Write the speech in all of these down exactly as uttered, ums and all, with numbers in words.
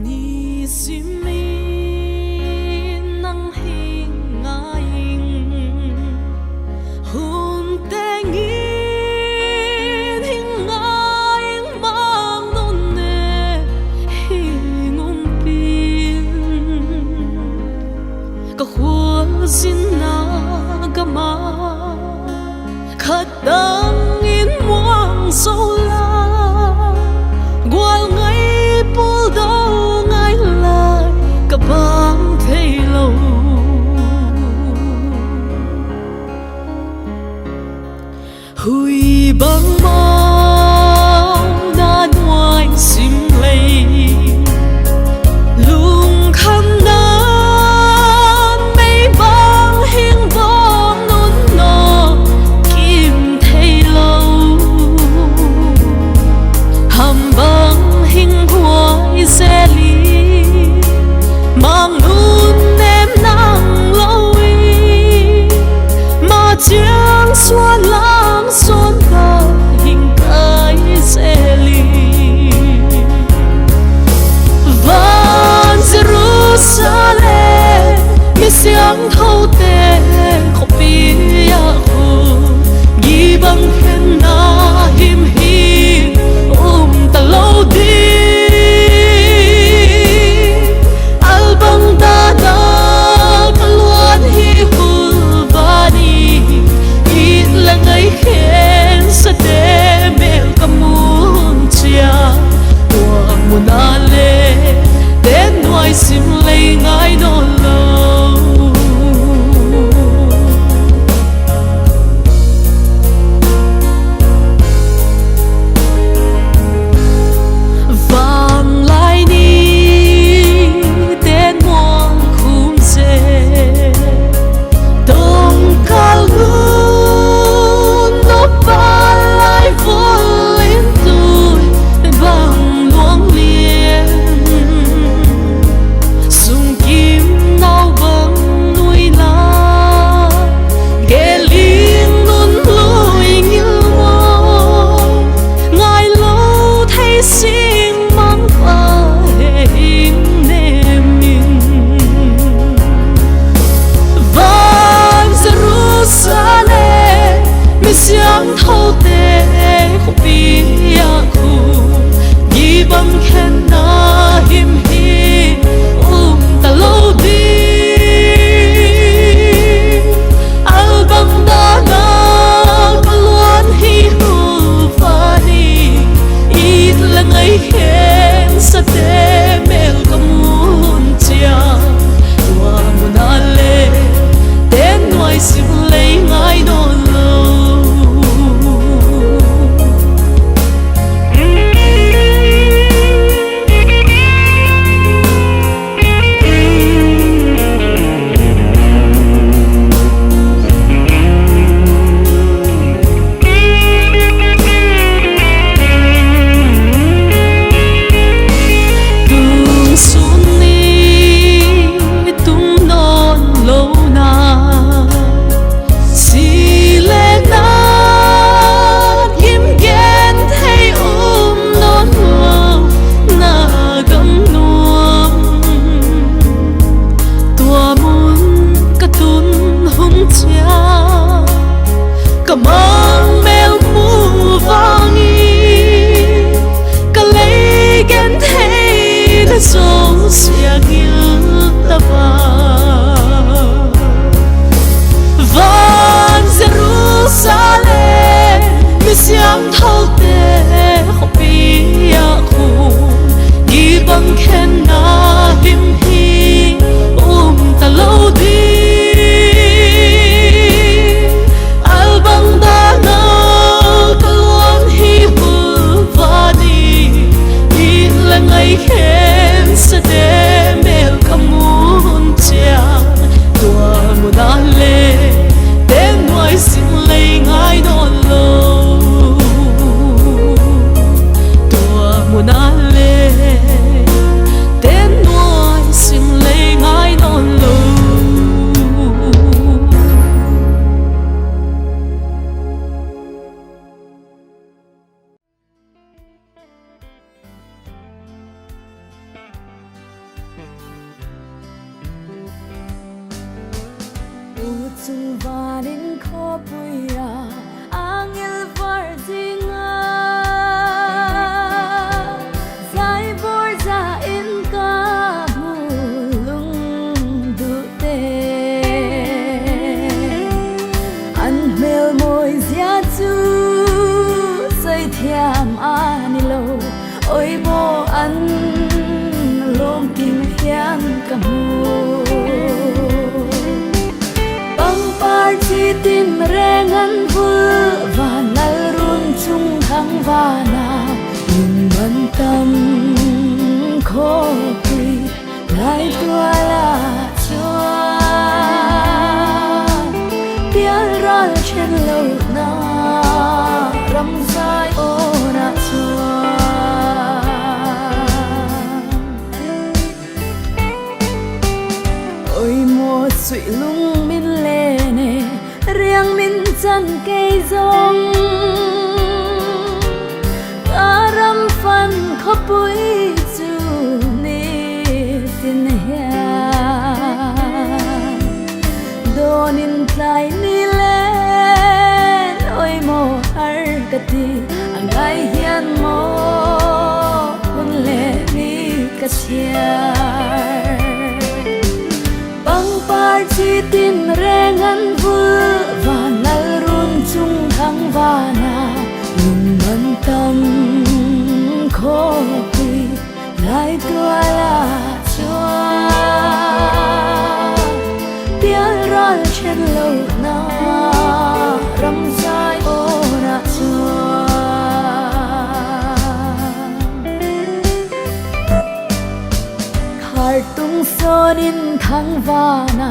Nisim in nang hing ngai ing, hun teng in hing ngai ing, mang nun ne hing umpi in. Ka khualzinna gam a khat dang in muang zo la, gual ngai pul do ngai lai ka bang thei lo. Hui bang mau na nuai sim lei, lungkham nan mei bang hing bom nun no kim thei lo. Ham bang hing huai zel i, mang nun nem nang lo i, ma chiang suan lang suan ta hing kai zel i. Van Jerusalem, mi siangthou te khopi a khu, gibang khenna himhim um ta lo ding. Albang dana ka luan hi hul vani, it le ngai khen sa te mel ka mun chia. Tua mun a le, ten nuai sim lei ngai nawn lo. Vanglai ni ten muang khum se, dongkal nun no palai vol in tui bang luang lian, sungkim nau bang nui la, geling nun lui ngil mo, ngai lo thei sing mang pa he hing nem in. Van Jerusalem, mi siangthou te khopi a khu, gibang khenna himhim um ta lo ding. Albang dana ka luan hi hul vani, it le ngai khen sa te mel ka mun chia. Tua mun a le, ten nuai sim lei ngai nawn lo. Tun sun ni tum nawn lo na, si le nat gim genthei um nawn lo na gam nuam. Tua mun ka tun hun chia, ka mang mel mu vang i, ka lei genthei na zo sia gil ta va. Van Jerusalem, mi siangthou te khopi a khu, gibang khenna himhim um ta lo ding. Albang dana ka luan hi hul vani, it le ngai khen sa te mel ka mun chia. Tua mun a le, ten nuai sim lei ngai nawn lo. Tua mun a le, ten nuai Chungvanin khopuia angel var jinga, zaibor jain kamu lungdute. An hmelmoi jia chu seithiam anilou, oimo an lungkim hian kamu. Pangpar chitin rengan vul, van lalrun chung thangvana, lungmantam khopui, laituala chuan pialral chen louna, ramzai ona chuan. Oimo suih lung min lene, riang min chan kei zong, karam fan khopui chu nitin hian, donin tlai ni len oimo har kati, angai hian mo hun le ni kasiar. Pangpar chitin rengan vul, van lalrun chung thangvana, lungmantam khopui, laituala chuan pialral chen louna, ramzai ona chuan. Khartung sonin thangvana,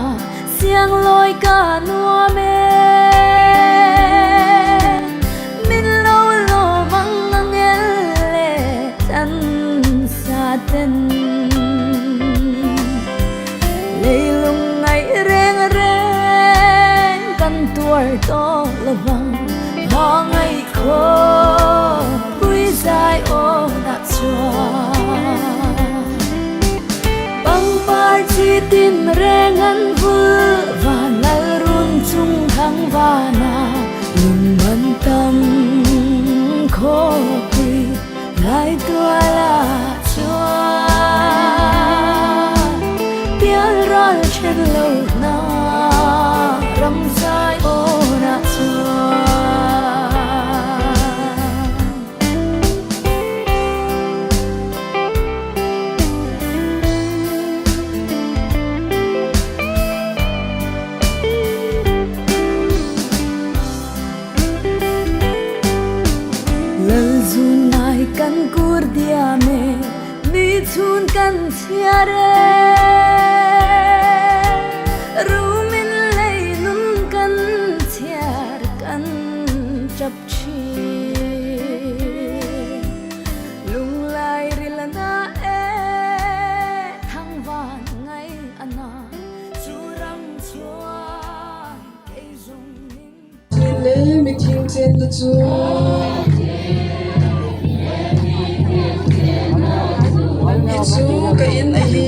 siangloi ka nuam e. Min lo lawm ang angel le tlansa ten, leilung ngaih reng reng kan tuar tawh lovang, hmangaih khopui zai ona chuan. Pangpar chitin rengan vul, van lalrun chung thangvana, lungmantam khopui, laituala chuan pialral chen louna, ramzai ona chuan. Lalzun ngai kan kur diam e, ni chhun kan chhiar e, rumin leinun kan chhiar kan chap thin. Lunglai ril ana e, thangvan ngai ana, chu ram chuan kei zong ning. Thil le mi thil chenna chu, hi chu ka in ahi.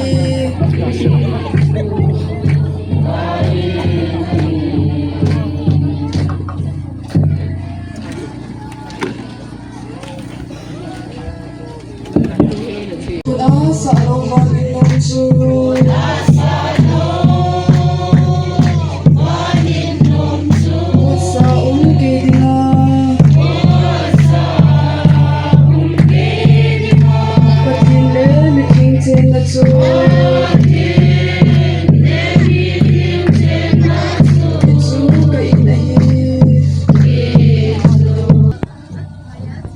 Hun a sah lo van in lawm chu. Vutsa um kei dinga, Pathian le mithing chenna chu, hi chu ka in ahi.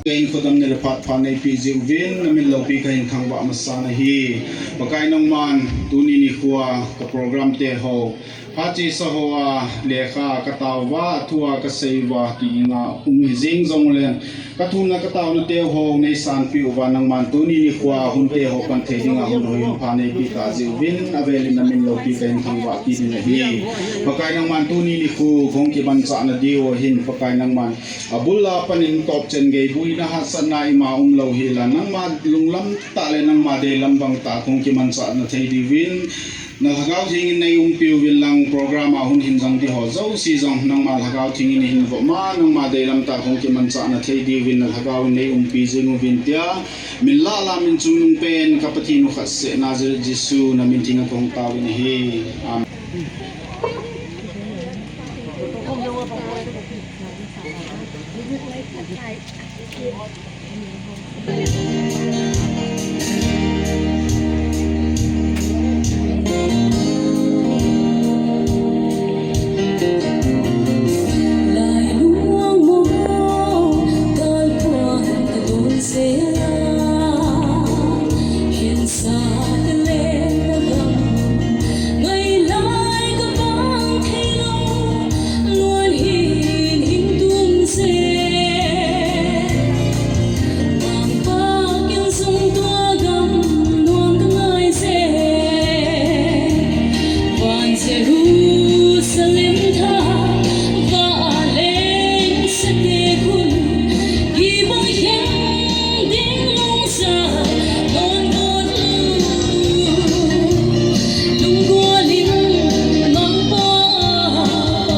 Ka in khodam nel phat phat neipeh jeh uvin, na min loupi ka hin thangvah masa nahi. Pakai nangman, tuni nikhoa ka program te ho, phat chesa hoa lekha ka tao uva, thua ka sei uva, ki inga um hi jing jongle, ka thumna ka taona te ho nei sanpeh uva, nangman tuni nikhoa hun te ho pan thei dinga hun hoi hun pha neipeh ka jeh uvin, avelin na min loupi ka hin thangvah kit in ahi. Pakai nangman tuni nikho, kong kimanchah na diu ahin, Pakai nangman Abul a panin tawp chen gei buina hatsatna ima um lo hi la, nangma lunglam tah le nangma deilam bang tah kong kimanchah na thei diuvin, Na Lhagao Theng in nei umpi uvin lang, program a hung hin jang di ho jouse jong nangma Lhagao Theng in hin vom a, nangma deilam tah hung kimanchah na thei diuvin na Lhagao in nei umpi jing uvin tia, min lah lah min chungnung pen ka Pathen u khat seh Nazareth Jesu na min theng a kahung taovin ahi. Amen. Jerusalem thah, va leng sate khun, kibang khen ding lungsa, donbut lou, lunggual in mangpa,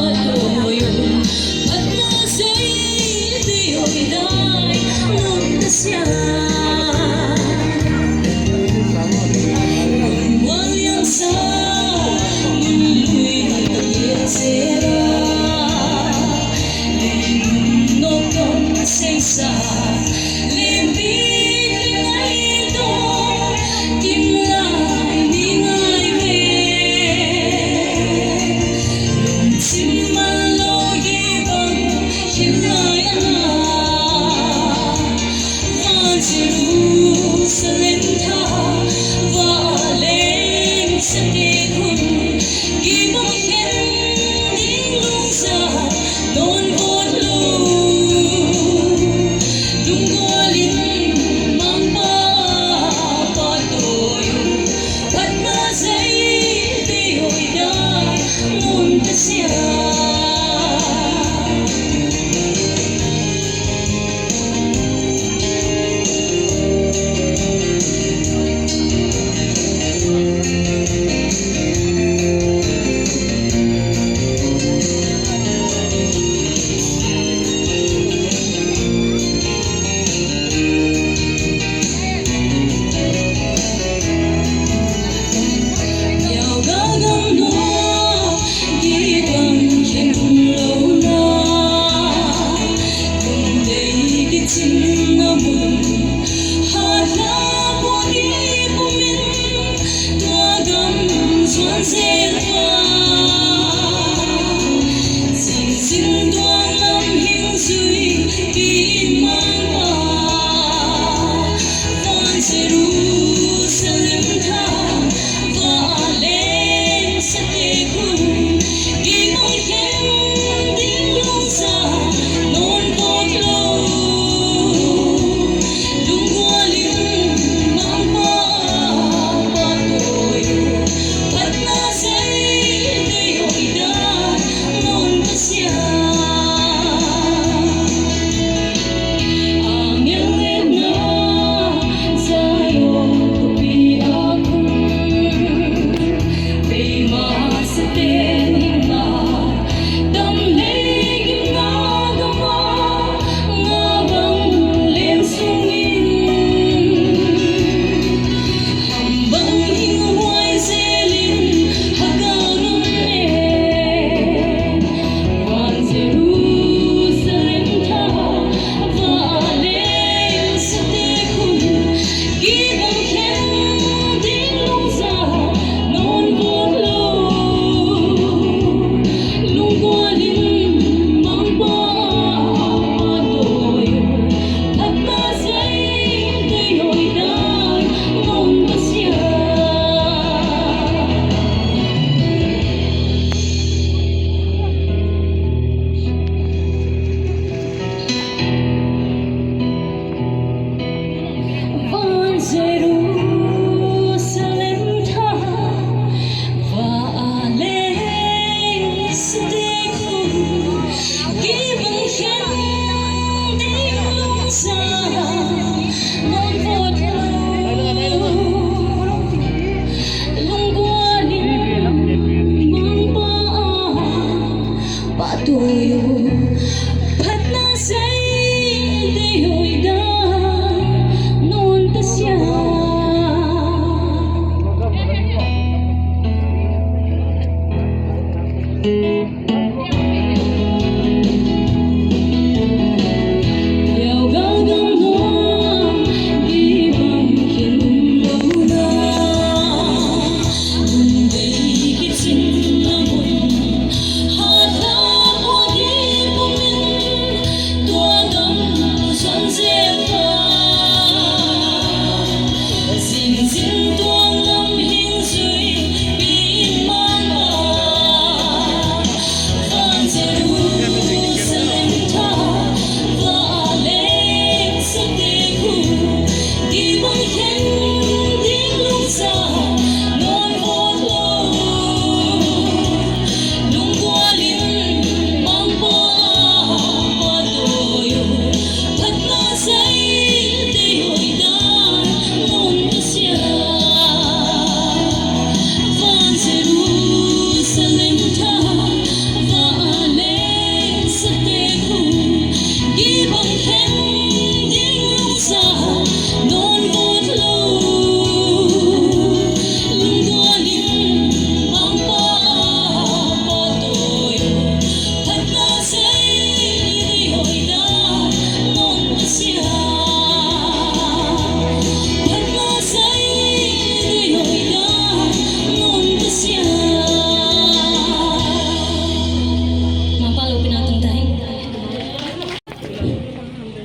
patoi u. Jerusalem thah, va leng sate khun, kibang khen ding lungsa, donbut lou, lunggual in mangpa, patoi u. Patna sei te hoida mun kasia.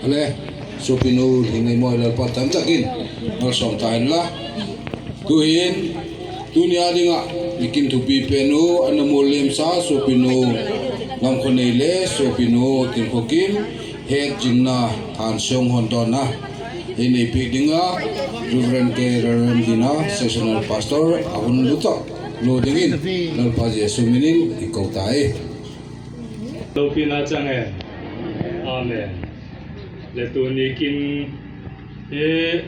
Ale, sopinu Lhingngaimoi, Lalpa thangtah in malsom tahen la. Tuhin, tunia dinga mikin thupi penu, ana molem sa sopinu Lamkhonei le sopinu Tinkhokim, hetjingna thansong hondonna einei peh dinga, Reverend K Rarem Dina, Sectional Pastor, ahung lutah lou dingin, Lalpa Jesu minin ikou tai. Loupina chang hen. Amen. Le tuni kin, eh,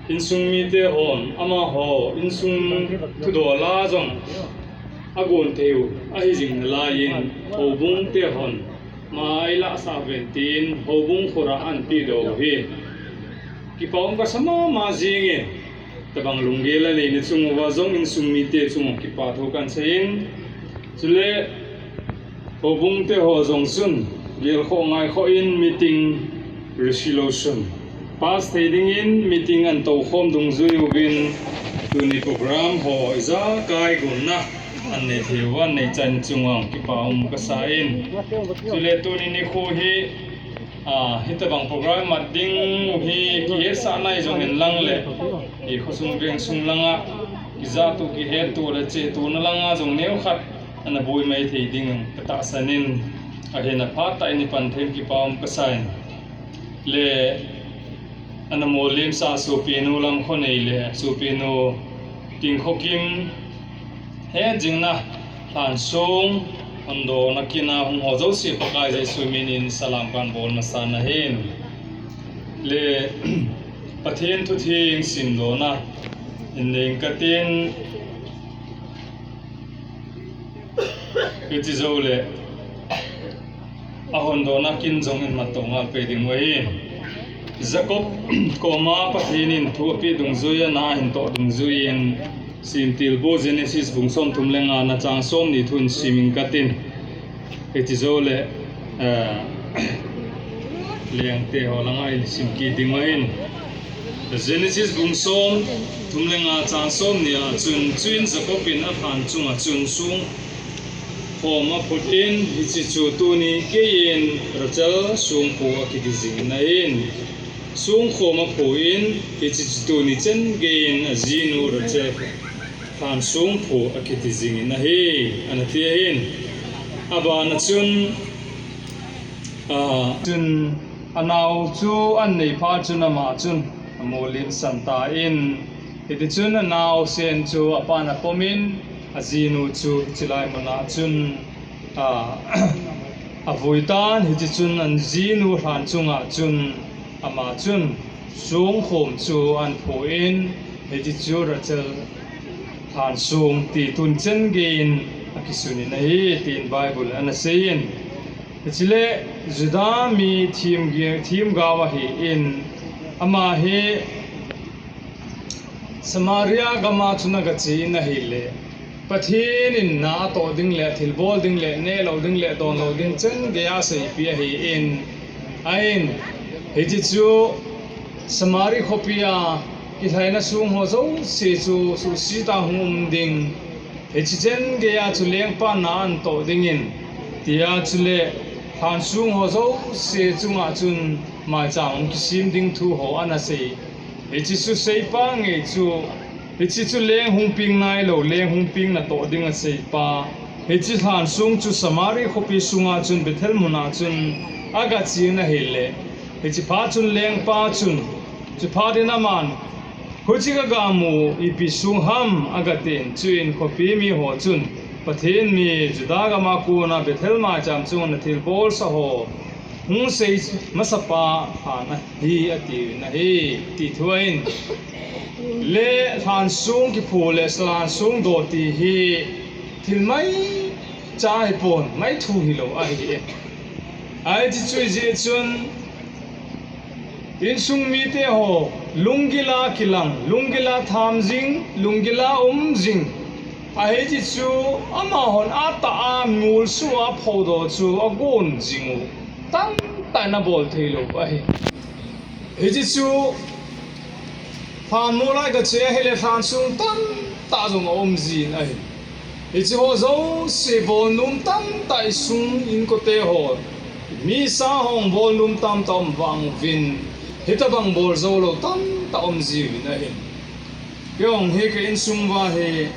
insung mite hon, amaho, insung thudol a jong agon theiu ahi jing nalaiyin, houbung te hon, ma eilahsah uvin tin, houbung khut a ahin pedoh u hi kipa um kasa mama jingin, tabang lunggel anei na chung uva jong insung mite chung uva kipa thu kahin seiyin. Chule, houbung te ho jong chun, gelkhoh ngaikhoh in meeting resolution pass thei dingin meeting ahin toukhom dungjui uvin, tuni program ho ijakai gonna ahin nei thei uva ahin nei chan chung uva kipa um kasa in. Chule tuni nikho hi Ah, hitabang program mat ding hi kihetsahna hi jong in lang le, i khosung vengsung langa, kijahtu kihettu le chehtuna langa jong neokhat ana boi mai thei ding katahsan in, ahin aphat tah in ipan thei in kipa um kasa in. Le, ana molem sa sopinu Lamkhonei le sopinu Tinkhokim, hetjingna thansong hondona kin a hung ho jouse Pakai Jesu minin salam kahin bol masa nahin. Le Pathen thutheng simlona in nei inge katin, hiti jou le ahondona kin jong in matong a pei ding u ahi. Jacob koma Pathen in thu apeh dungjuiyin ana hin toh dungjuiyin, Simtilbu Genesis bung somthum le nga na chang somni thu in sim inge katin. Hiti jou le, eh, lengte ho langa in sim kit ding u ahin. Genesis bung somthum le nga chang somni a chun, chuin Jacob in athan chunga chun song khom aphut in, hiche chu tuni geiyin Rachel songphu akiti jingin ahin. Songkhom aphu in, hiche chu tuni chen geiyin ajinu Rachel than songphu akiti jingin ahi, ana ti ahin. Abana chun, a, chun anao chu ahin nei phat chun ama chun amolin san tan, hiti chun anaosen chu apan apom in, ajinu chu hiche lai muna chun, a, avui tan, hiti chun ajinu lhan chunga chun, ama chun songkhom chu ahin phu in, hiti chu Rachel lhan song ti tuni chen geiyin akisun in ahi, tin Bible ana seiyin. Hiche le Juda mi themgao, themgao ahin, ama hi Samaria gama chun agache in ahile, Pathen in na atoh ding le, thilbol ding le, neh lou ding le, don lou ding chen geiya aseipi ahin, ahin, hiche chu Samari khopia kilhaina song ho jouse chu suhset'a hung um ding. Hiche chen geiya chu lengpa na anatoh dingin, tia chule lhan song ho jouse chunga chun maicham hung kisem ding thu ho anasei. Hiche chu seipa ngei chu, hiche chu leng hung peng nailou, leng hung peng natoh ding aseipa. Hiche lhan song chu Samari khopi sunga chun Bethel muna chun agachen ahile, hiche phat chun lengpa chun, chuphat in aman, "Huche kagamu ipi song ham?" agatin, chuin khopi miho chun, "Pathen mi Juda gama kona Bethel maicham chunga nathilbolsa ho hung sei masapa lhan ahi," atiuvin ahi, ti thu ahin. Le lhan song kiphu le lhan song do ti hi thil maicha hipon, maithu hilou ahi. Ahi, hiche chu ijeh chun insung mite ho lunggila kilang, lunggila tham jing, lunggila um jing. Ahi, hiche chu amahon atah a molsoh a phoudoh chu agon jing u tamtah in abol theilou ahi. Hiche chu lhan mol a igache ahile lhan song tamtah jong aum jin ahi. Hiche ho jouse bolnom tamtah isung inkote ho, misa hon bolnom tamtah um vang uvin, hitobang bol joulou tamtah um jiuvin ahi. Keihon hi ka insung uva hi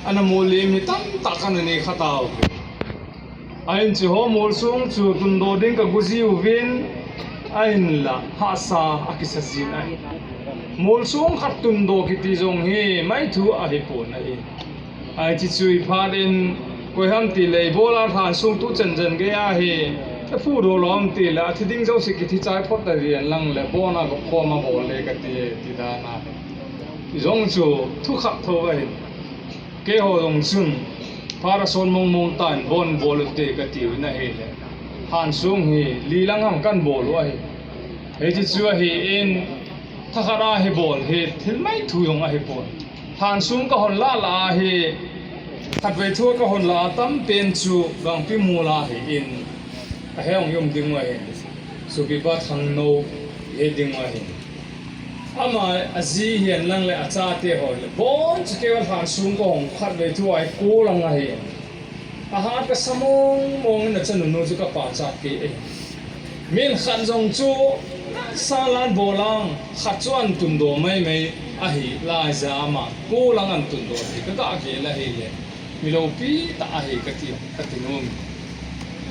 ana mollem hi tamtah kana nei kha tauve. Ahin, hiche ho molsong chu tundoh ding kago jiuvin, ahinla hahsa akisa jin ahi. Molsong khat tundoh kiti jong hi maithu ahipon ahi. Ahi, hiche chu iphat in koiham tile ibola lhan song tuchan chan geiya hi aphudoh lou ham tile athi ding jouse kithi chai phot tahen lang le bona gopkhom abol le kati, ti dan ahi. Ijong chu thu khat tho ahin. Keiho jong chun phat asot mong mong tan bon bol ute katiuvin ahile, lhan song hi li lang ham kan bol u ahi. Hiche chu ahin, thakhat a hi bol hi thil maithu jong ahipon. Lhan song kahon lah lah a hi, khatvei thu kahon lah a tampen chu gangpi mol a ahin, ahehung um dingu ahi. Sopipa Thangnou ihet dingu ahi. Ama aji hihen lang le achate ho le, boncha keiho lhan song kahong khatvei thu a hi ko lang ahi. Ahat kasa mong mong in achanu nu chu kapachat kei e. Min khat jong chu sanglan bolang khat chu ahin tundoh mai mai ahi, laija ama ko lang ahin tundoh ti kaga gel ahile, mi loupi tah ahi kati, kati nom.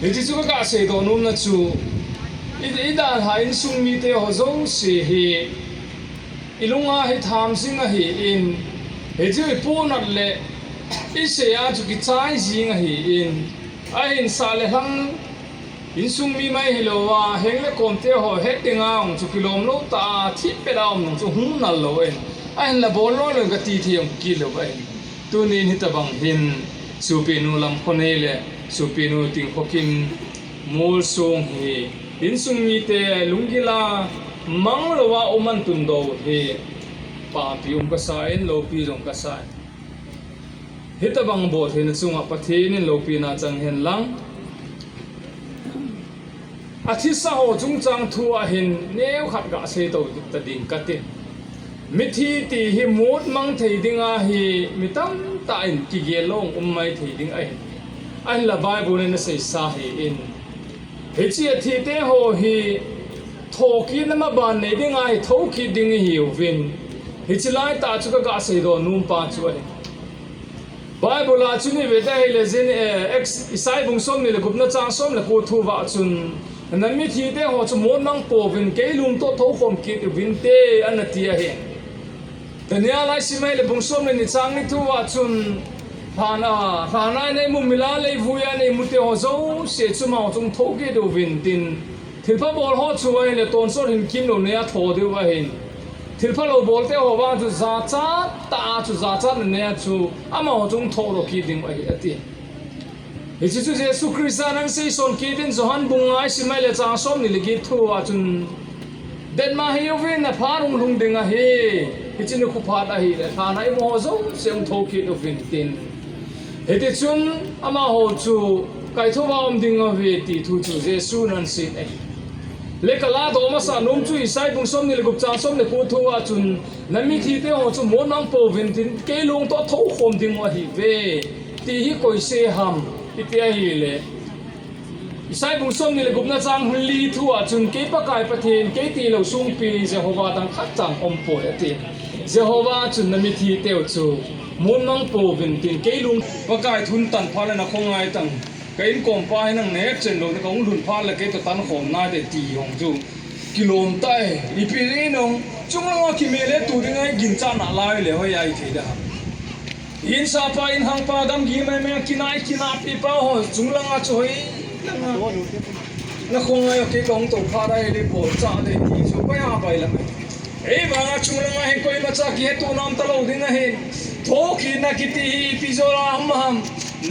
Hiti chu kaga seidoh nomna chu, i, idalha insung mite ho jouse hi, ilunga hi tham jing ahin, hichu ipohnat le isei a chu kichai jing ahin, ahin sah le lhang insung mi mai hilouva, heng le komte ho het dinga jong chu kilom lou tah a, thipbeh a um jong chu hung nal lou ahin, ahinla bol loi loi kati thei jong kit lou ahin. Tunin hitobang hin, Sopinu Lamkhonei le Sopinu Tingkhokim molsong hi insung mite lunggila mang louva um ahin tundoh u hi papi um kasa in, loupi jong kasa in. Hitobang boltheina chunga Pathen in loupina chang hen lang. Athisa ho chungchang thu ahin neokhat gasei to ta ding kati. Mithi ti hi mut mang thei dinga hi mi tamtah in kigel lou um mai thei ding ahin. Ahinla Bible in aseisa ahin, hiche athite ho hi thokitna maban nei dinga hi thokit ding ihiuvin, hiche laitah chu kaga seidoh nompa chu ahi. Bible a chun ivet ahile jin, eh, Acts, Isai bung somni le gupna chang som le ko thu uva chun, namithite ho chu mut mang pouvin, kei lung toh thoukhom kit uvinte, anati ahi. Daniel a isim ahile bung som le ni chang ni thu uva chun, lhan a, lhan a neimu, mil a neivui a neimute ho jouse chu amaho chun thou kit uvin tin, thilpha bol ho chu ahile tonsot hin kimlou neiya tho diu ahin. Thilpha lou bolte ho vang chu jachat tah a chu jachatna neiya chu amaho chun thoudoh kit ding ahi ati. Hiche chu Jesu Christa in ahin seison kit in, Johan bung nga isim ahile chang somni le get thu uva chun, detmo hiuvin, aphat hung lhung ding ahi. Hiche nikho phat ahile lhan a imu ho jouse hung thou kit uvin tin, Hiti chun amaho chu kaitho a um ding ahi ti thu chu Jesu in ahin sei e. Le ka ladoh masa nom chu Isai bung somni le gup chang som le ko thu a chun, na mithi teho chu monmang pouvin tin, kei long toh thoukhom ding u ahiuve, ti hi koise ham, iti ahile. Isai bung somni le gupna chang li thu a chun, kei Pakai Pathen, kei tilou sungpi Jehovah dang khat chang um poi ati. Jehovah chun na mithi teu chu monmang pouvin tin, kei long. Pakai thu in tan phat le na khongai tang. Ka inkom pa hi nang na hetchen lou, na ka hung lhun phat le kei toh tan khom nai te ti hong chu. Kilom tai, ipi le nong, chunglanga kimel le tu ding ahi ginchat na lai le hoi ahi thei da. Insa pa, inhang pa, gamgi mai mai, kinai, kinai pi pa ho, chunglanga chu hoi langa. Na khongai o kei ka hung tou phat a le bol cha le ti chu pai a pai la. Ei vanga chunglanga hin koima cha kihetuna um talou ding ahin. Thokitna kiti hi ipi joh a um ham.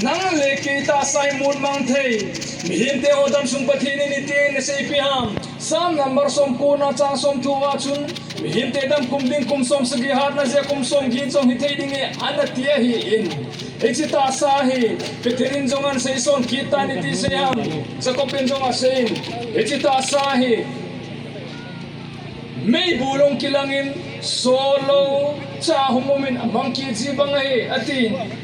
Nang le kei tahsa hi monmang thei. Mihem teho damsung Pathen in iti na seipeh ham. Psalm number som ko na chang som thu a chun, mihem te dam kum ding kum som sagi hatna jeh a kum som get jong hithei ding e, ana ti ahin. Hiche tahsa hi Peter in jong ana seison kit tan iti sei ham. Jacob in jong aseiyin. Hiche tahsa hi meibu long kilangin, solou cha hung umin amang kit ji bang ahi, ati.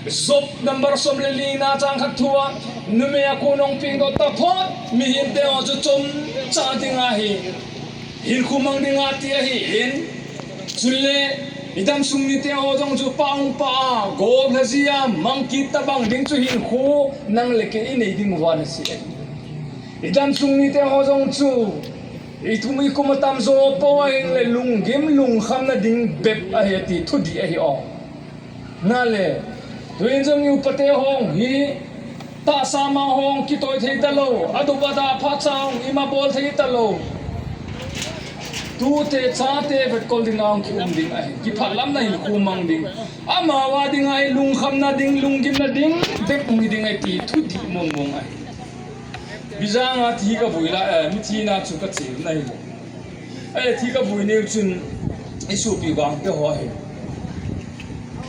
Job number som le li na chang khat thu a, numei a kon hung pengdoh taphot, mihem teho chu chomcha ding ahi. Hinkho mang ding ati ahin. Chule, idamsung mite ho jong chu pang pa a, gol lha ji a, mang kit tabang ding chu hinkho nang le kei inei ding uva na sei. Idamsung mite ho jong chu, ithum ikum atam jo pou ahin le lunggim lungkhamna ding bep ahi ati, thudih ahi o. Na le, tuin jong i upa te hung hi, tahsa mang hung kitoi thei talou, adup ada phat chang ima bol thei talou. Tute chate vetkol ding a hung kium ding ahi, kiphalam na hinkho mang ding. Amavang ding ahi, lungkhamna ding, lunggimna ding, bep hung hi ding ahi ti, thudih mong mong ahi. Bijang a thi kavui la, eh, mithi na chu kache na hi. Eh, thi kavui neu chun, isopi gangte ho hi.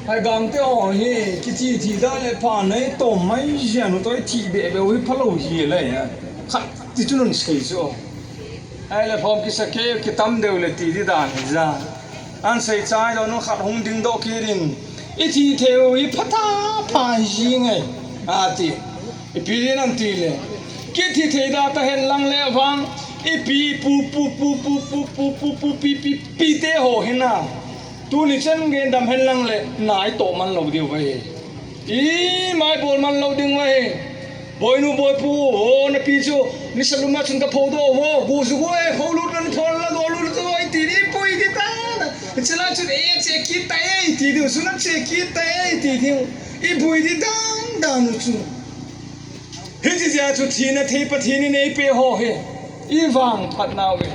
Hai gangte ho hi, kithi thi dan le pha nei tom mai jeng u toh ithi be be u hi phalou hi le, eh. Khat ti chun un sei chu. Ahile phom kisa kei kitam deu le ti di dan hi ja. An sei chai lou nung khat hung dingdoh kit in. Ithi thei u hi phatah pha hi ji nge. Ati. Ipi din am ti le. Kithi thei da ta hen lang le vang. Ipi pu pu pu pi pi pi te ho hi na. Tuni chan ngen dam hen lang le na itoh man lou diu ve. Ima ibol man lou ding uve. Boinu boipu, o, napi chu, nisa lum a chun kapho doh uvo, gu ju gu e, pho lut nan pho la doh lut uvo, iti di, pui di tan. Chila chun, e, che kit ta e, iti di, suna che kit ta e, iti di. Ipui di dan dan u chu. Hiche jeh a chu thina thei Pathen in eipeh ho hi. Ivangphat nau ve.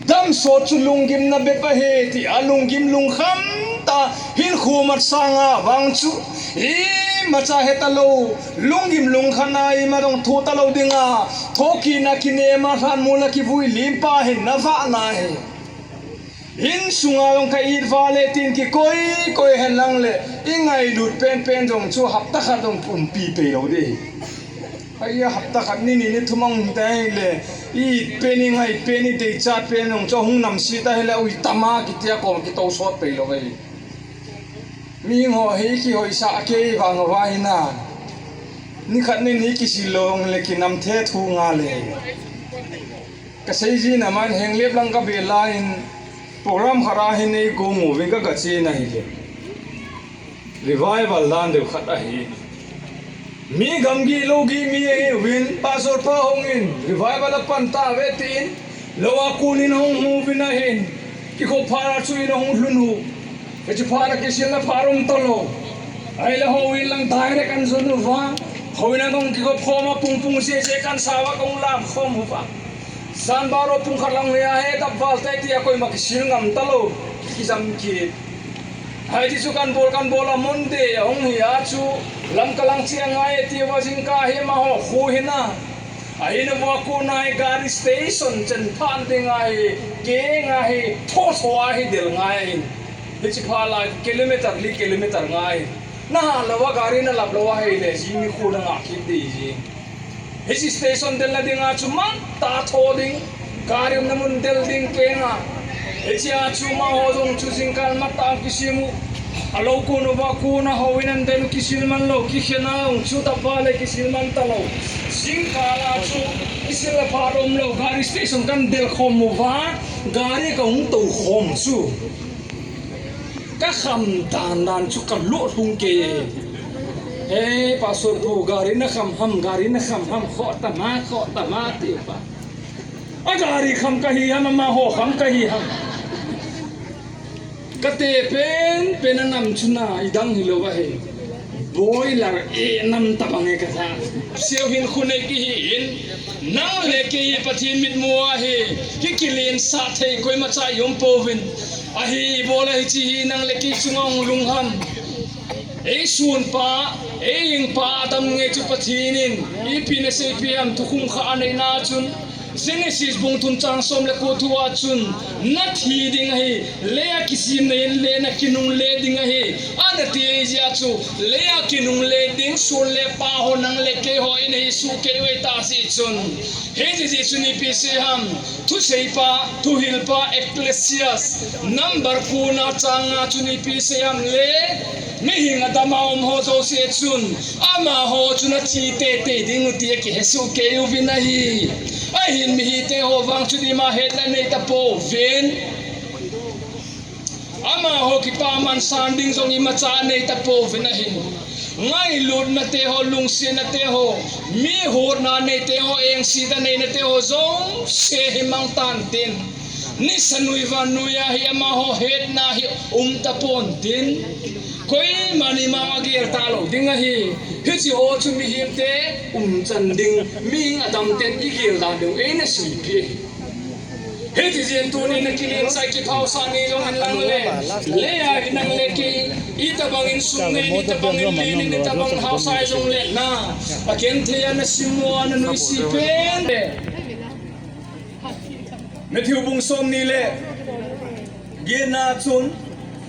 Damsot chu lunggimna bep ahi ti a lunggim lungkham ta hinkho mat sanga vang chu imacha he talou, lunggim lungkhamna ima dong tho talou dinga, thokitna kinem a lhanmol a kivui lim pa hin na vahna hi. Insunga jong ka it vale tin kikoi koi hen lang le, ingailut penpen jong chu hapta khat jong umpi pei lou di. Ahia hapta khat ni ni ni thum mang tai le, i it pen, ingai pen, ideichat pen jong chu hung namse ta hile, ui tama kitia kom kitou sot pei lou ve. Mi ho hi kihoisah kei vang uva hi na. Nikhat ni ni kisil lou le kinam the thu nga le. Kasei jin a man Henglep lang kabe lai in program khat a hin eikou mu vin ka, kache na hile. Revival dan deu khat ahi. Mi gamgi lougi mi ahiuvin, pastor pa hung in, revival apan tave tin, lou a kon in hung mu vin ahin, kikhop phat a chu in hung lhun u. Hiche phat a kisil na phat um talou. Ahile houin lang direct an jon uva. Houin a kong kikhop khom a pung pung se se kan sa uva kong lam khom uva. Jan baro pung khat lang hi a he dap val tai tia koima kisil ngam talou. Kijam kit. Hiti chu kan bol kan bol a Monday a hung hi a chu Lamka lang che angai tia jingkah hi amaho khu hi na. Ahin a vua kon a hi gari station chen phan ding ahi, keng ahi, tho tho ahi del ngai ahin. Hiche pha lai kilometer li kilometer ngai. Na hat lou a, gari na lap lou a, hei le, jing nikho na ngah kit ding jing. Hiche station del na ding a chu man tah tho ding, gari umna mun del ding keng a. Hiche a chu amaho jong chu jingkah matah kisem u. Alou kon uva kon a houin an den u kisil man lou, kikhen a jong chu tah a le kisil man talou. Jingkah a chu kisil a phat umlou, gari station kan del khom uva, gari ka hung tou khom chu. Ka kham dan dan chu ka lut hung kei. He, Pastor pu, gari na kham ham, gari na kham ham, khoh tama, khoh tama, ti pa. A gari kham ka hi ham, amaho kham ka hi ham. Ka te pen, pen a nam chu na, i dang hilou ahi. Boiler e nam tabang e ka sa. Seo hin khu nei kihi in. Nang le kei Pathen mitmu ahi. Ki kilen sah thei koima cha i um pouvin. Ahi, ibola hiche hi nang le kei chunga hung lhung ham. Ei sun pa, ei hing pa Adam ngei chu Pathen in ipi na seipi ham, thukhum khat a neina chun, Genesis bung thum chang som le ko thu a chun, na thi ding ahi, lei a kisim na in le na kinungle ding ahi, ana ti jeh a chu, lei a kinungle ding, sun le pa ho nang le kei ho in hi su kei u ta si chun. Hiche jeh chun ipi sei ham, thusei pa, thuhil pa, Ecclesiastes, number ko na chang a chun ipi sei ham le, mihing Adam a um ho jouse chun, amaho chun athi teitei ding u ti akihe soh kei uvin ahi. Ahin mihem te ho vang chu ima hetna nei tapouvin. Amaho kipaman san ding jong imacha nei tapouvin ahin. Ngailutna te ho, lungsetna te ho, mi hotna nei te ho, engsetna neina te ho jouse hi mang tan tin. Nisa nui van nui a hi amaho hetna hi um tapon tin. Koiman imang agel talou ding ahi. Hiche ho chu mihem te umchan ding, mihing Adam ten igel dan ding, eina seipi. Hiche jeh in tuni na kilen sah kiphaosah ni jong in lang le. Lei a hi nang le kei, itabang in sum nei, itabang in len in, itabang haosa jong le na. Agenthei a na simmo a na nuisat pen le. Matthew bung som ni le get na chun,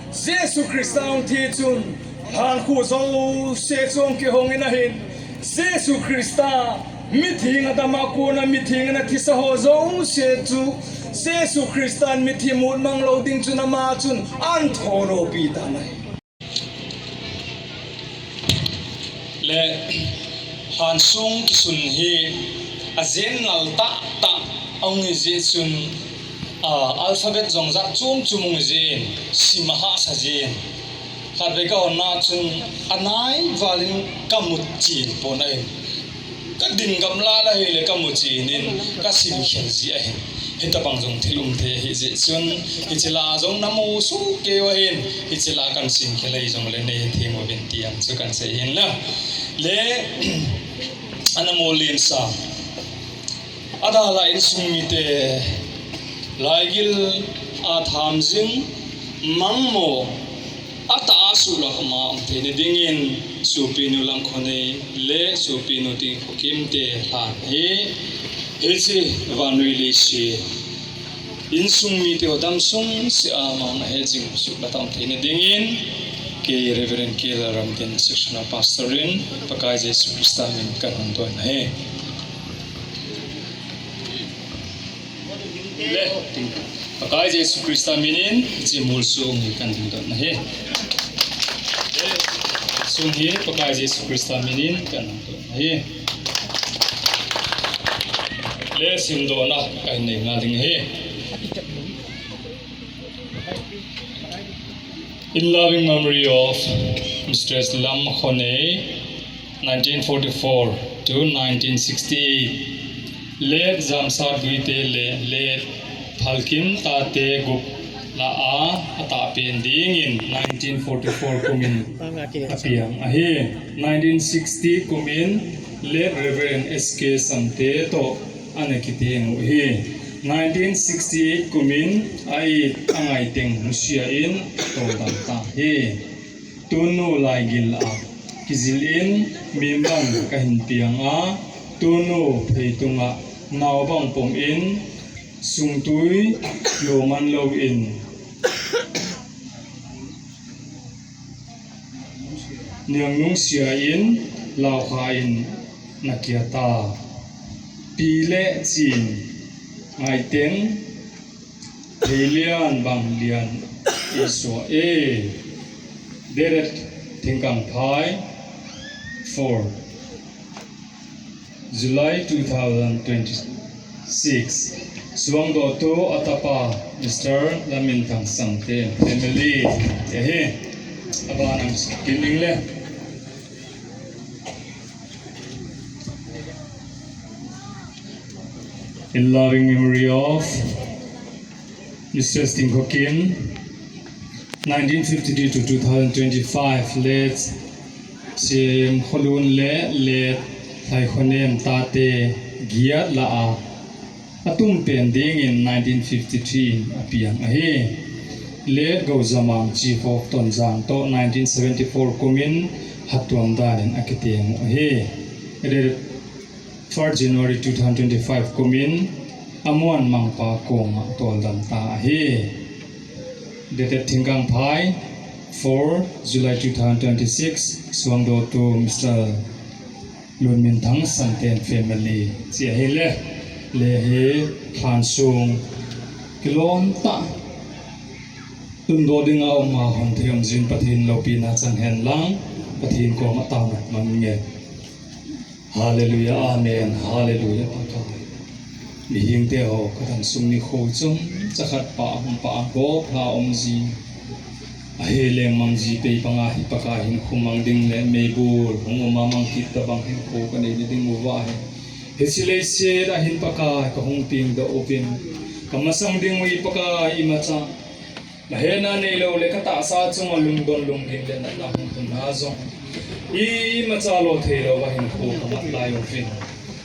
Jesu Christa hung thi chun, lhankhuh jouse chu ahung kihong in ahin, Jesu Christa, mitheng Adam a kon a mitheng in athisa ho jouse chu, Jesu Christa in mithi mut mang lou ding chun ama chun ahin thoudoh pi tan ahi. Le, lhansong kisun hi ajen ngal tahtah ahung hi jeh chun, a, alphabet jong jat chom chom hung hi jeh in, sim ahahsa jeh in. Khatvei ka hon na chun anai val in ka mu chen pon ahi. Ka din gamla la hile ka mu chen in ka sim khel ji ahi. Hitabang jong thil um thei ahi jeh chun, hiche la jong na mu soh kei u ahin, hiche la kan sim khel ahi jong le nei hethem uvin ti jong chu kan sei ahin la. Le, ana mu len sa. Adalha insung mite, laigil a tham jing, mangmo, atah a suhlou ma um theina dingin, Sopinu Lamkhonei le Sopinu Dingkhokim te lhan hi, hiche vannoi leiset insung mite ho damsung sea mang ahe jing suhla tam theina dingin, kei Reverend K L Ramdin, Sectional Pastor in, Pakai Jesu Christa min kan hon don ahi. Le, Pakai Jesu Christa minin, hiche molso hi kan dingdon ahi. Le, song hi Pakai Jesu Christa minin kan dingdon ahi. Le, simdohna kahin nei ngal ding ahi. In loving memory of Mistress Lamkhonei, nineteen forty-four to nineteen sixty-eight. Late Jamsat Guite le Late Phalkim Tate Gup lah a atahpen dingin nineteen forty-four kumin apiang ahi. Nineteen sixty kumin Late Reverend S K Samte toh ana kiteng u ahi. Nineteen sixty-eight kumin a it a ngaiteng nusia in atodam ta ahi. Tunu laigil a kijil in membang kahin piang a, tunu pheitunga naobang pom in, sungtui loman lou in, Niangnungsia in, laokha in, nakia ta. Pi le chin, ngaiteng, theilian banglian, Isua e. Deret Thingkangphai, four July two thousand twenty-six. Suangdohtu atapa Mister Laminthang Sangte family. Ehe. Aba nang kining le. In loving memory of Missus Tingkhokim, nineteen fifty-three to two thousand twenty-five, late Sim Kholun le late Thaikhonem tate giat la a, atum pen dingin nineteen fifty-three in apiang ahi. Late Gojamang Chief of Tonzang to nineteen seventy-four kumin Hatuam danin akiteng ahi. Late first January two thousand twenty-five kumin Amuan Mangpa kong a toldam ta ahi. Dated Thingkangphai, four July two thousand twenty-six, Suangdohtu Mister Lunminthang Sangten family. Chi ahile, le hi thansung kilom ta. Tundoh dinga um a hon thei um jin Pathen loupina chang hen lang, Pathen koma taona mang nge. Hallelujah, amen, hallelujah, Pakai. Mihingte ho, kadang sung nikho chom, chakhat pa, hung pa, go, pha, om ji. Ahe leng mang ji, pei panga hi Pakai hinkho mang ding le, meibul, hung um a mang kit tabang hinkho, kanei ni ding uva ahi. Hiche leiset a hin Pakai, kahung pengdoh uvin. Kamasang ding u hi Pakai, imacha. Nahena neilou le katahsa chunga lungdon lunggim le natna hung tung na jong. Imacha lou theilou va hinkho kamat lai uvin.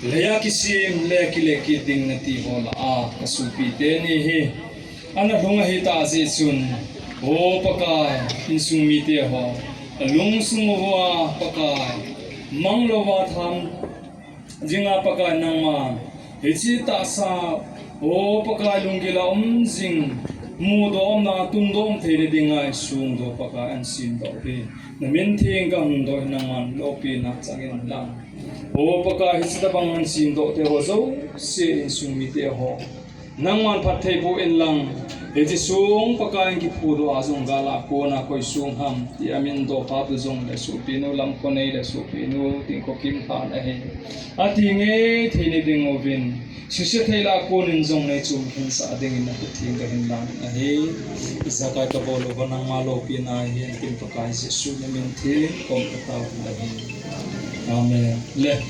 Leiya kisem, leiya kile kit ding nati ho lah a, kasopi teni hi. Ana lhung ahi tah jeh chun. O Pakai, insung mite ho. Alungsung uva Pakai. Manglou va tham. Jinga Pakai nangma, hiche tahsa, o Pakai lunggil a um jing, mudoh umna, tundoh um thei le dinga insung doh Pakai ahin semdoh pi. Namin theng kahung doh hi nangman loupina chang in lang. O Pakai hiche tabang ahin semdoh te ho jouse insung mite ho. Nangman phatthei boh in lang, hiche sung Pakai in kiphudoh a jong gal a kona koi sung ham, ti amin doh pa tu jong le sopi nu Lamkhonei le sopi nu Tingkhokim khan ahi. Ati ngei thei ni ding uvin, suse thei lah a konin jong nei chum khen sah dingin na Pathen kahin lang ahi. Ijakai kabol uva nangma loupina ahin kin Pakai Jesu namin theng kom katao ahi. Amen. Le.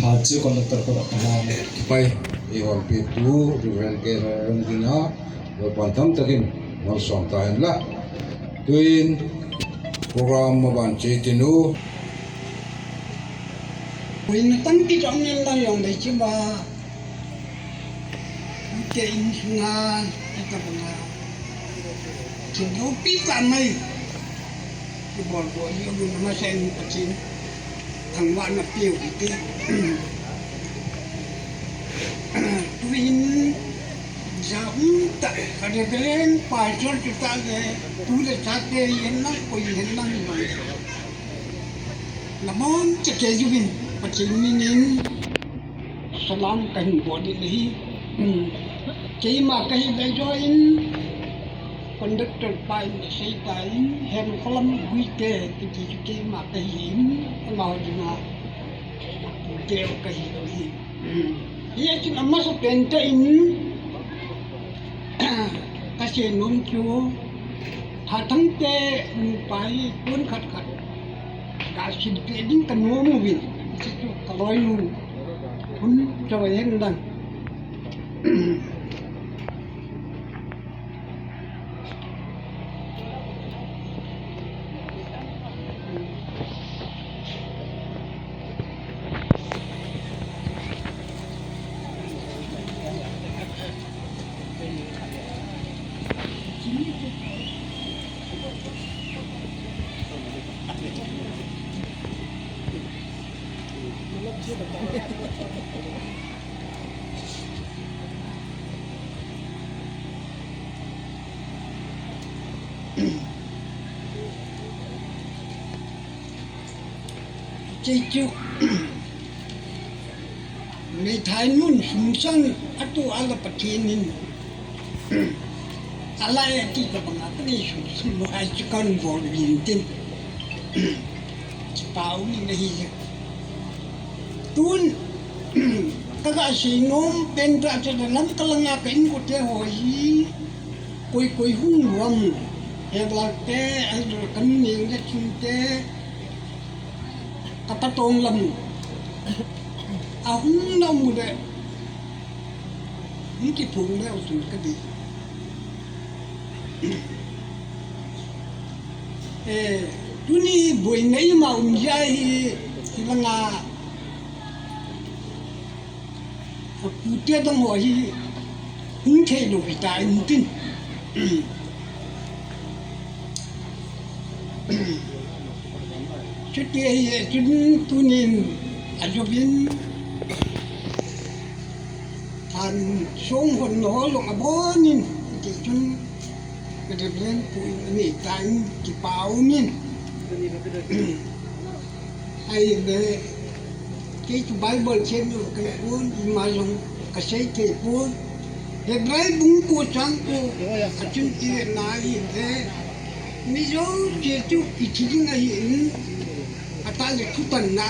Phat chu conductor koma kahin. Pai, eihon petu, Reverend K. Rongdin a, Lalpan tamtah in malsom tahen lang. Tuin, program maban cheh tinu. Ui, natang ti jong nen lang jong dei chi ba. Ute in sunga, ita banga. Chin loupi ka mai. Kibol bol jong namasan Pathen thangvahna peuhite. Tuin, ja um tah, ka Reverend Pastor chu tah le, tu le chate yen lang, koi yen lang, lang. Namon chate juvin, Pathen minin. Salam kahin bol ding ahi. Hmm. Keima kahi lai joh in, conductor pa in asei tan, Henkholam Guite kiti chu keima kahin, amaho dinga, Guite kahi lou ahi. Hmm. Hijeh chun amasa pen tah in, kasei nom chu, Thathangte nupa hi kon khat khat. Ka sim peh ding ka nom uvin, hichu ka loinu hun choi hen lang. Kei chu, meithai nun sum sang atu ala Pathen in, ala e ti ka banga ka nei sum sum ai chu kan bol vin tin. Kipa um in ahi. Tun, ka ga sei nom pen ta chu lam ka langa ka inkote ho hi, koi koi hung luam, he bal te, ai lo kan ning le chun te, ka patong lam. A hung na mu le, hung kiphong le, u chun ka di. Eh, tuni boina ima um jia hi, hi langa, a pute dang ho hi, hung thei lou hi ta in tin. Chuti ahi, chun tunin a jovin, than song hon ho jong abonin, ti chun, ka Reverend pu in ani ta in kipa umin. Ai le, kei chu Bible chen u ka pun, ima jong ka sei thei pun. Hebrai bung ko chang ko, a chun ti na hi le, mi jouse chu i thi ding ahi in, a ta le thutan na.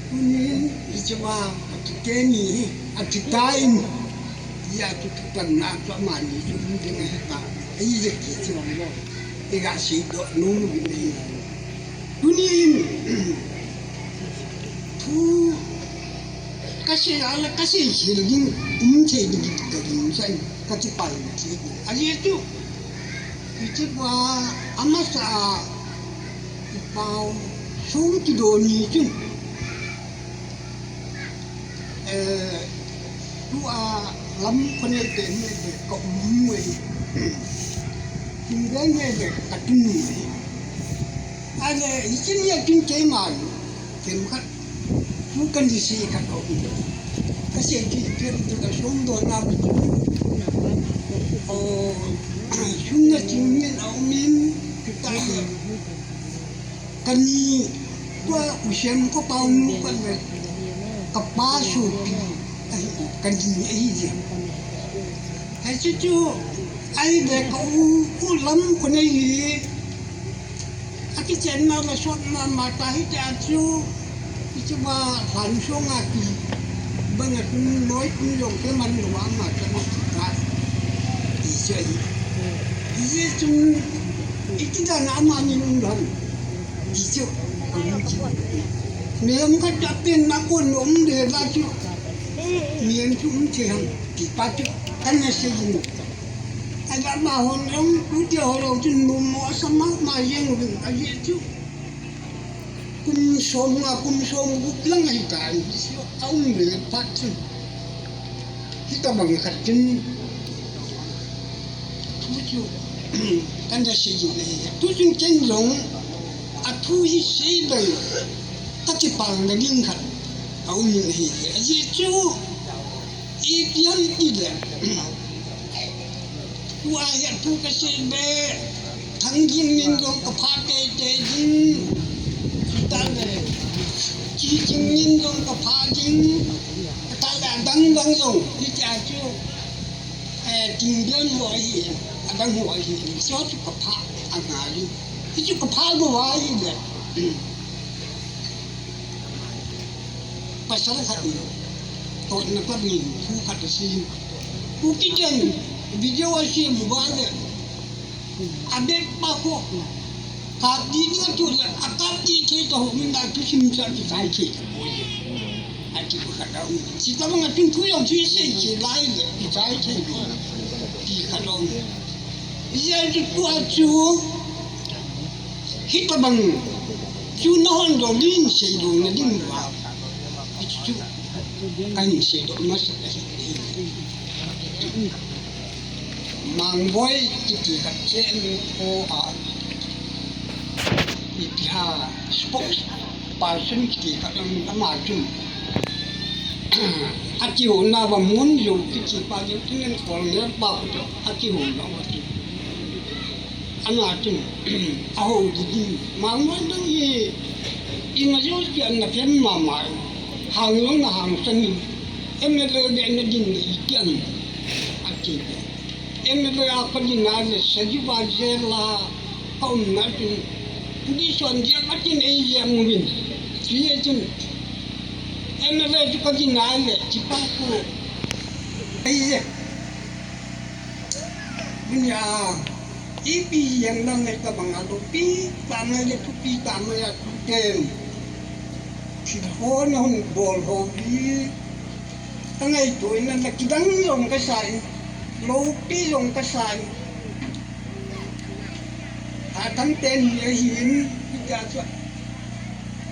Tunin, i chama, a ti teni, a ti ta in, ya chu thutan na chu amani chu um ding ahi ta. Ei je ki chu. I ga sei doh nom u vin ahi. Tunin, thu ka sei a le ka sei sei ding, um sei ding ka ding san ka ti pa le ti. A je chu. I ti pa amasa a i pau sung ti do ni chu. Eh, tua lam ko nei te nei te ka um e. Kin den nei te ka tun e. Ale, i chin ya kin ke man. Kin ka, tu kan di si ka ko. Ka se ki ke tu ka sung do na. O, sung na chin ni na um in, kita. Kani, tua u Sem ko pa nu ka le, ka pa sopi, ahi, kani ahi je. Ahi chu chu, ahi le ka u, u lam ko nei hi, a kichenna la sotna ma ta hi ta chu, i chu ba han so nga ki, ba nga tun noi tun jong ke man lo ma ta ma ta, i che hi. I che chu, i ti da na ma ni nu dan. Ti chu, a um chu. Mihem khat a pen na kon um le la chu. Mihem chu um che ham, ti pa chu, kan na sei jing. A la ma hon jong, u te ho jong chu nu mo sa ma ma jeng u, a je chu. Kum som nga, kum som gup lang ahi ta, a um le pa chu. Hitabang khat chun, tu chu, kan da sei jing le, tu chun ken jong, a thu hi sei bang, ka kipah na ding khat, a um in ahi. A je chu, i pian i le, Tua hi a thu ka sei be, Thang Gin min jong ka pha teitei ding, ta le, Chi Ching min jong ka pha ding, ta le, adang dang jong, hitia chu, eh, Ting Bian ho ahi, adang ho ahi, so chu ka pha, a nga ding, hi chu ka pha lou ahi le. Pasal khat in, totna club in, thu khat asem. Kuki ten, video asem uva le. Abet pa ko. Kap di ni tu le, akap di thei ta ho min da tu sim sa ki sai thei ta boi. Ati ko khat a u. Sita manga tun thu jong thu sei ki lai le, ki sai thei boi. Ti khat a u. Iya tu tu a chu. Hitabang chu nahon doh in seidoh na ding uva. Hichu kahin seidoh masa ahi. Mangboi kiti khat che amu kho a, ipi ham, spokesperson kiti khat amu, ama chun akihouna uva mun jong kiti pa jong tinen kol nge pa khu akihouna uva chu. Ana chun, aho didi, mangmang dang hi, ima jo ki ana pen mama, hang long na hang sang in, M L A de ana din de itian, ati. M L A a ka din a le, saji ba je la, ka um na chun, pudi son je ka tin ei je mu bin, si e chun, M L A chu ka din a le, chi pa ku, ei je. Munya, ipi yang nang ngai ka bang a lopi, ta ngai le thupi ta ngai a tu ten. Thil ho na hung bol ho hi. Ta ngai tu in na kidang jong ka sa in. Lopi jong ka sa in. A tam ten hi a hi in, hi ka sa.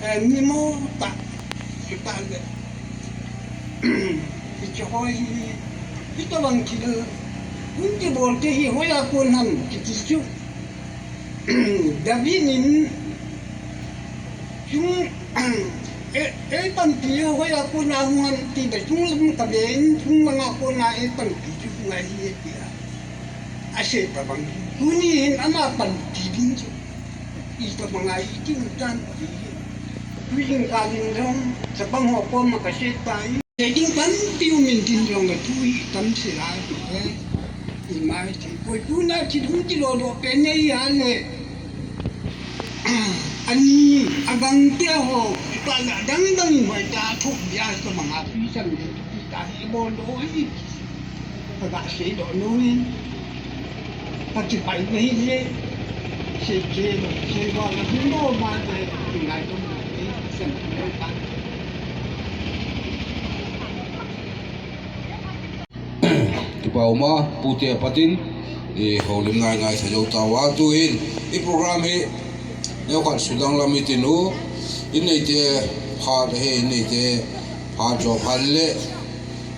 Eh, ni mo ta, hi ta le. Hiche ho hi, hitobang thil, hung kibol te hi hoiya kon ham kiti chu. David in, chung, e, e, panpi hoiya kon a hung ham ti da chung lam ka be in, chung langa kon a e panpi chu hung a hi e ti a. Asei tabang. Tuni hin ama panpi ding chu. Itobang a i ti u tan ti. Tuin kalin jong, chapang ho koma ka se tai. Te ding pan tiu min tin jong ka tu hi tam se lai tu he. I mai ti. Koi tu na ti dum ti lo lo pe nei a le. Ani, agang te ho, ta na dang dang hoi ta thu bia tobang a pi san de tu ta hi bol do hi. Ka ga sei doh nu in, ka kipai na hi le, sei che lo, sei ba la ding lo ma le, ti ngai lo ma le, sem lo pa. Kipa uma, pute patin, i houlim ngai ngai sa jo ta wa tu in, i program hi, neo kan sudang lam i tin u, in nei te phat he, in nei te phat jo phat le,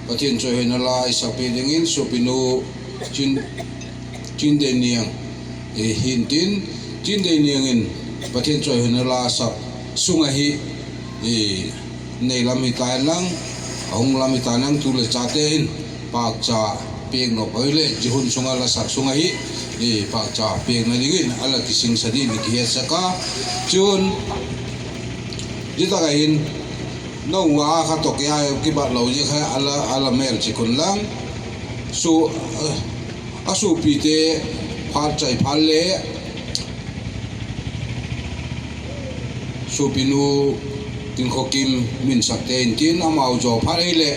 Pathen choi na la i sak pi dingin, sopinu Chin, Chin Dei Niang, e, hin tin, Chin Dei Niang in Pathen choi na la sak sunga hi, e, nei lam hi tai lang, ahung lam hi tai lang tu le chate in, pakcha pek no koi le, jihun sunga la sak sunga hi, e, pakcha pek na dingin, ala kising sa din, kihet saka, chun, jitaka hin, Nong wa kha to kei a kibat lo ji kha ala, ala mel chi kun lang. Su, eh, a supi te phat chai phat le. Supinu Tin Kho Kim min sak te in tin amau jo phat ei le.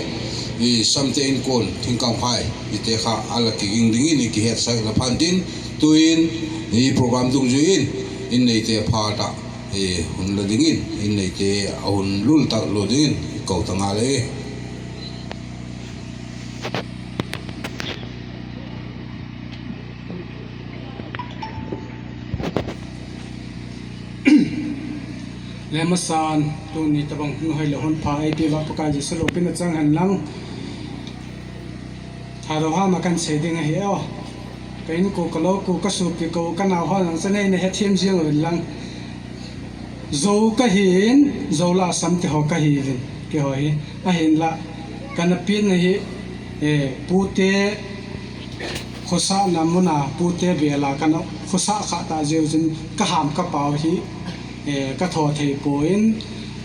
I sam te in kun Thingkang Phai i te kha ala kiging dingin i kihet sak la phan tin tuin i program dungjuiin in nei te phat a. E, hun la dingin, in nei te, a hun lul tak lo dingin, ko ta nga le. Le masan, tuni tabang hun hoi le hun pha, ei pi va Pakai Jesu lopina chang hen lang. Thado ha ma kan sei ding ahi o. Ka in ko ka lo ko ka supi ko ka nau ho lang sa nei na he thiam jing lo lang. Zo ka hin, zo la sam te ho ka hi vin, ke ho hi. Ahin la, ka na pin na hi, eh, pute, khosa na muna, pute bela ka na, khosa kha ta jeu jin, ka ham ka pau hi, eh, ka tho thei po in,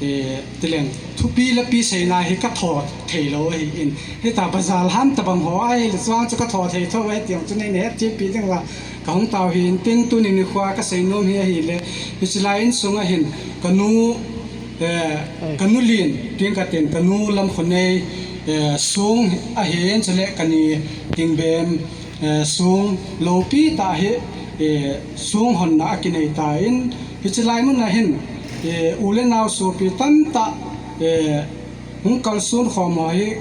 eh, tileng, thupi la pi sei na hi ka tho thei lo hi in. Hi ta bazar ham ta bang ho ai, le chuang chu ka tho thei tho ai tiang chu nei ne, chi pi ding la, Ka hung tau hin tin tuni nikho ka sei nom hi ahile, hiche lai insung a hin ka nu, eh, ka nu lin, tin ka tin ka nu lam khonei, eh, sung ahin chule ka ni Tingbem, eh, sung lopi ta hi, eh, sung honna a kinei ta in, hiche lai mun a hin, eh, u le nau sopi tamtah, eh, Hung kalson khom ho hi,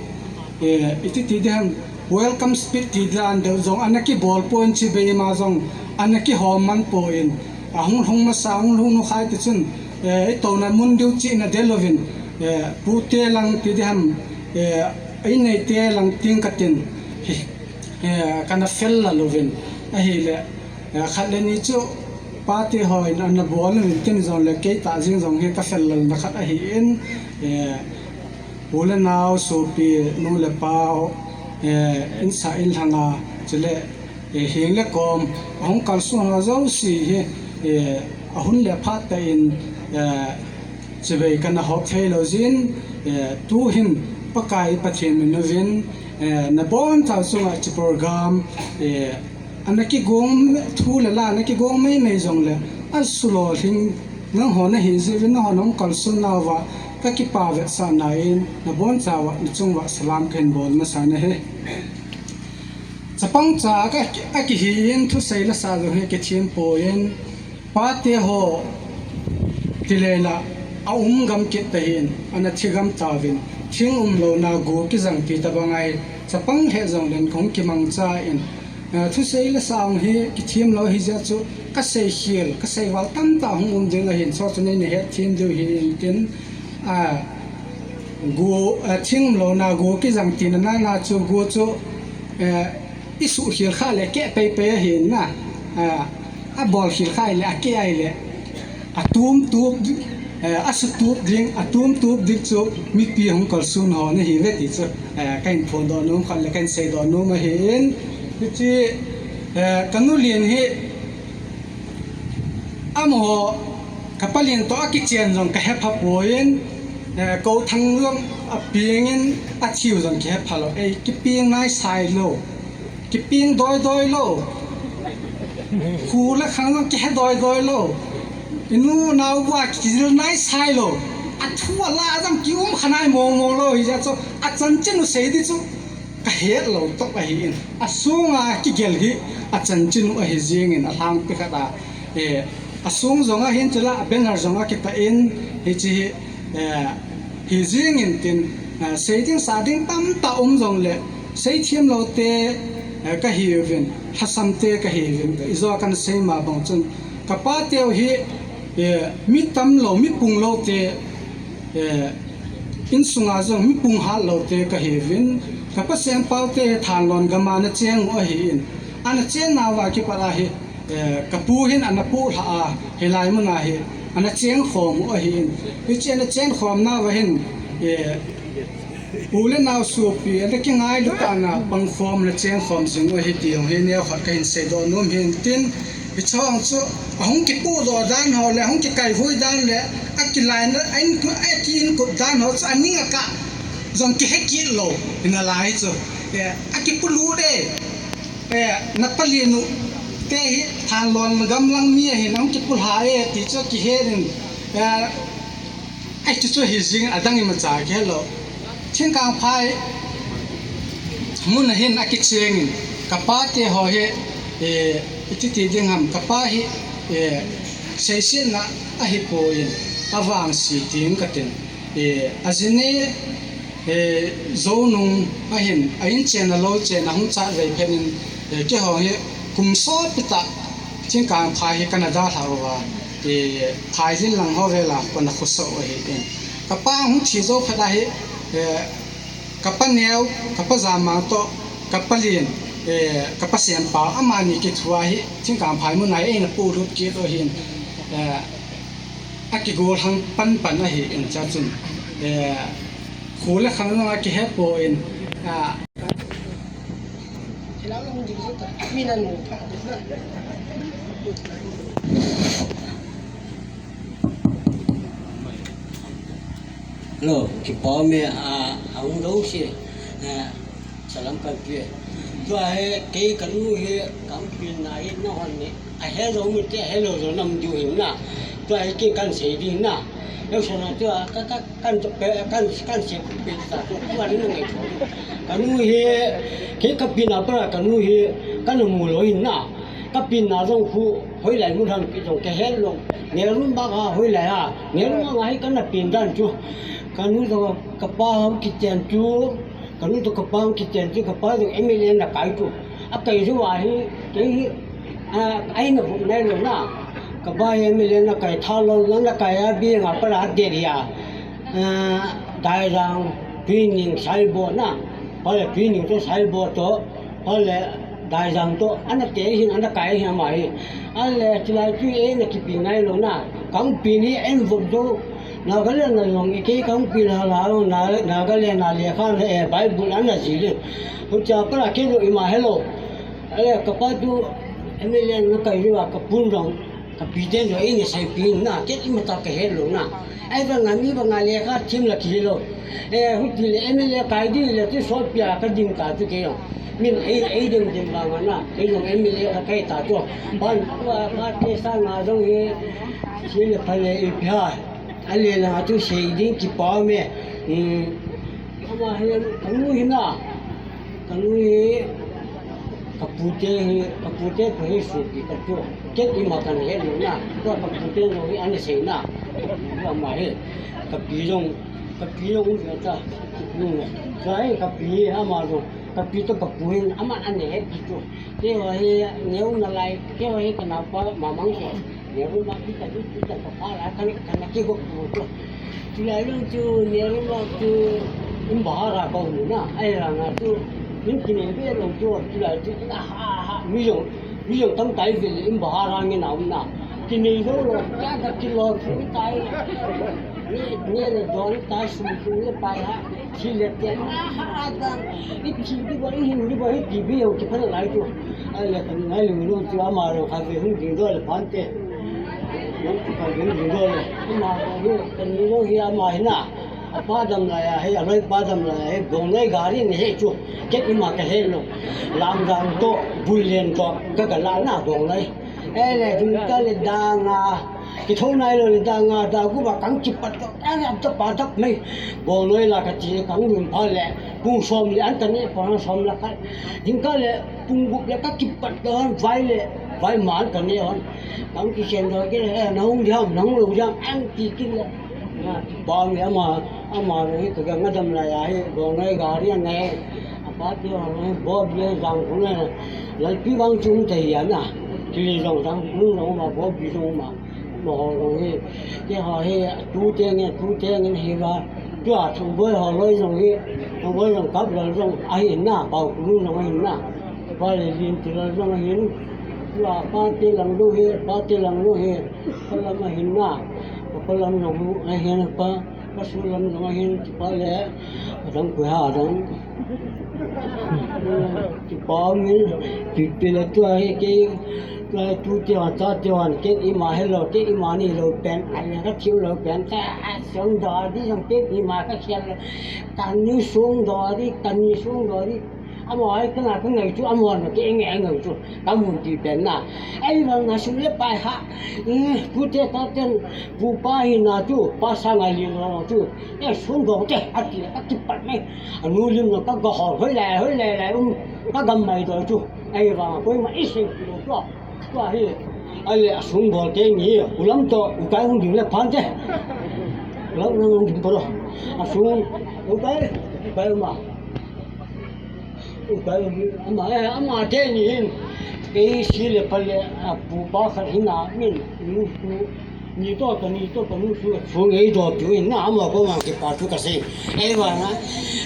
eh, iti ti ding ham, welcome speech ti dan deuh jong ana kibol pon, chibai ma jong ana kihom man pon, ahung lhung masa, hung lhung nu khai ti chun, eh, i touna mun deuh chihna del louvin, eh, pute lang ti ding ham, eh, i neite lang ting ka tin, hi, eh, kana fel la louvin, ahile, eh, khat le ni chu, Pate ho in ana bol in tin jong le kei ta jing jong hi ka fel lal na khat ahi in, eh, u le nau sopi nu le pa, eh, in sa in lhanga chule Eh, heng le kom, ahung kalson ho jouse hi, eh, ahun le phat tah in, eh, chibai kana hop thei lou jin, eh, tuhin Pakai Pathen min uvin, eh, nabonchau chunga hiche program, eh, ana kigong thu le la, ana kigong maimai jongle, asulolhing nangho nahi jiuvin, nangho nahung kalson nauva, kakipah vetsahna in, nabonchauva, nachunguva salam kahin bol masa nahi. Chapang cha ka, akihin thusei le sa jong hi kithem poi, pate ho tilei la aum gam kit tahin, ana thi gam tauvin, thing umlouna go kijang ti tobang ahi, chapang lheh jongleng kahung kimangcha in, eh, thusei le sa jong hi kithem lou ahi jeh chun kasei khel, kasei val tamtah hung um ding ahin, chuchu neina hetthem diu ahin tin, ah, go, eh, thing umlouna go kijang tina nana chu go chu, eh, isuh khel kha le keh peipei ahin na, eh, abol khel kha le akeh ahile, atum tup, eh, asutup ding, atum tup ding chu mipi hung kalson ho nahiuve ti chu, eh, kahin phondoh nom khat le kahin seidoh nom ahin, hiche, eh, kanu lien hi, amaho, kapa lien toh akichen jong kahepha poi, eh, kou thang jong apengin athiu jong kihepha lou, ei, kipeng naisai lou, kipeng doidoi lou, kho le khang jong kihe doidoi lou, inu nao uva kijil naisai lou, athu ala jong kium kha nai mongmong lou, hijeh chun achanchin u sei di chu kahet lou toh ahin, asunga kigel hi achanchin u ahi jengin, alhangpi khat a, eh, asung jong ahin chule, a banner jong akitah in, hiche hi, eh, hi jengin tin, eh, sei ding sa ding tamtah um jongle, seithem lou te, eh, kahiuvin, lhasam te kahiuvin, ijou a kana sei ma bang chun, kapa teu hi, eh, mi tam lou, mi pung lou te, eh, insunga jong mi pung hat lou te kahiuvin, kapa Sempau te hi Thanlon gam a ana cheng u ahin, ana chennauva kipat ahi, eh, kapu hin ana pohlha a, hilai mun a hi ana chengkhom u ahin, hiche ana chengkhom nauva hin, eh, u le nao sopi, ana kingailu tah a ana pangkhom, ana chengkhom jing u ahi ti jong hi neokhat kahin seidoh nom hin tin, hiche jong chu ahung kipohdoh dan ho le, ahung kikaivui dan le, akilaina, a in, aki inkup dan ho chu aning akah jong kihe kit lou, hinalai chu, eh, akipolut e, eh, napa lien u te hi Thanlon gam lang mi ahin, ahung kipolha e ti chu kihet in, eh, ai, chuchu hi jeng, adang imacha kihe lou. Thingkangphai mun a hin akichengin, kapa te ho hi, eh, iti ti ding ham, kapa hi, eh, seisetna ahipoi, avangse ding katin, eh, ajinei, eh, jou nung ahin, a inchen a louchen ahung chatvei phat in, eh, keiho hi kum sopi tah Thingkangphai hi kana dalhah uva, eh, phaijin lang ho vel a kana khosa u ahin. Kapa hung thi jou phat a hi, eh, kapa neo, kapa Jamang toh, kapa lien, eh, kapa Sempau, amani kithua hi Thingkangphai mun a hi eina polut kit u ahin, eh, akigolhang panpan ahin, chuchun, eh, kho le khang jong akihe poi, ah, Hello, kipah e, a, a hung dong si, a, salam kan pe. Tua hi, kei kanu hi, kan pin na hi, na hon ni, ahe lou mite, ahe lou lou nam diu hin na. Tua hi, kei kan sei ding na. Eu sana tua, ka, ka, Kan pe, kan, kan sei pe ta, tua ni ngai tho. Kanu hi, kei kapin a para kanu hi, kana mu lou hin na. Kapin na jong khu, hoilai mun ham kiti jong kahe lou. Nehru banga hoilai a. Nehru banga hi kana pin dan chu. Kanu jong kapa ham kichen chu. Kanu toh kapa ham kichen chu, kapa jong M L A ana kai chu. Akai jou ahi, kei hi, a, aina vuh nai lou na. Kapa hi M L A ana kai, Thanlon ana kai a, bing a para deri a. A, Daijang, Tuining, Saibo na. Pale Tuining toh Saibo toh, pale Daijang toh, ana te hin, ana kai hin ama hi. Ale, chulai chu eina kipi nai lou na. Kan pi ni en vot do. Nagaland a jong, kei kan pi la la, na, Nagaland a lekha, eh, Bible ana jih le. Hucha para kei jong ima hello. Kapa tu M L A na kai lou a, ka pun jong, ka pi ten jong, eina seipi na, kei ima ta ka het lou na. Ahivang a mi bang a lekha thim la kihi lou. Eh, huti le M L A kai di le tu sot pia ka ding ta tu kei jong. Min ei, ei ding ding bang a na, kei jong M L A ka kai ta tu. Ban, pa, pa te sa nga jong hi, si le pha le i pia. A le la tu sei ding kipa me. Hmm. Ama hi, ka nu hi na. Ka nu hi, ka pute hi, ka pute pa hi supi ka tu. Kei ima ka het lou na. Tua ka pute jong hi ana sei na. Ama hi, ka pi jong, ka pi jong u ta. Hmm. Ka hi ka pi ama jong, ka pi to ka pu hin, ama ana het ki tu. Kei ho hi, neu na lai, kei ho hi ka napa mamang ko. Neu ma ki ka du ki ka pa la ka ni ka na ki go ku to. Tu la lung tu neu ma tu in bahara ko ni na. Ai ra na tu in ki ne be lung tu tu la tu na ha ha mi jong mi jong tam tai ve in bahara nge na um na. Ki ne lo lo ya ka ki lo tu tai. Ni ni le don tai sum tu le pai ha. Thil le tia na ha da. I thi di ba, i hin di ba, i ti bi yo ki pha lai tu. Ai le kan ngai lu lu tu ama lo kha ve hung ding do le phan te. Lo tu kha ve hung ding do le. Ama lo hi kan ni lo hi ama hi na. A pa dam lai a hi, a loi pa dam lai a hi, gong loi gari ni hi chu. Kei ima ka het lou. Lam dam to, bul len to, ka ka la na gong loi. Ele, jingkah le dang a, kithou nai lou le dang a, da gu ba kang kipat lou, ele, am ta pa dap mai. Bol noi la ka ti, kang lum pha le, pung som le, an ka ne, pung som la ka. Jingkah le, pung gup le, ka kipat lou hon, vai le, vai man ka ne hon. Kang kisen dou ke, eh, na hung diam, na hung lou diam, an ti kin le. Bang le ama, ama le, ka ga ngadam la ya, he, bol noi gari an ne. Apa ti hon, bol le, jang kung le, lalpi bang chung te ya na. Kili jong jang, nu jong ma, bol pi jong ma. Mo ho jong hi, kei ho hi, tu teng e, tu teng e hi va. Tua Thangboi ho loi jong hi, Thangboi jong kap lal jong ahi na, Paokulu jong ahi na. Pa le lin ti lal jong ahi. Tua pa te lang lu hi, pa te lang lu hi, pa lam ahi na. Pa lam jong ahi na pa, pa su lam jong ahi, pa le, adang ku ha adang. Kipa min, pi pi le tua hi kei, tua tu te hon, ta te hon, kei ima helou, kei ima ni lou pen, a le ka thiu lou pen, ka a song do di jong kei ima ka khel lou, ka ni song do di, ka ni song do di, amo ai ka na ka ngai chu, amo na kei ngai ngai chu, ka mun ti pen na, ai vang na su le pai ha, eh, tu te ta ten, pu pa hi na chu, pa sa ngai li lou chu, eh, song do te, a ti, a ti pat me. Anu lim no ka ga hol hoi lai, hoi lai lai um, ka gam mai doi chu. Ai vang koima i sei lo chu. Chu hi. Ai le asung bol te ni, ulam to, ukai hung ding le phan te. Ulam hung ding paro. Asung, ukai, ukai ma. Ukai ma, eh, ama te ni hin. Kei si le pa le, a pu pa khat hin a min, nu, nu, Ni to ka ni to ka nu su su ngei do piu in na ama ko mang ke pa tu ka sei. Ei va na.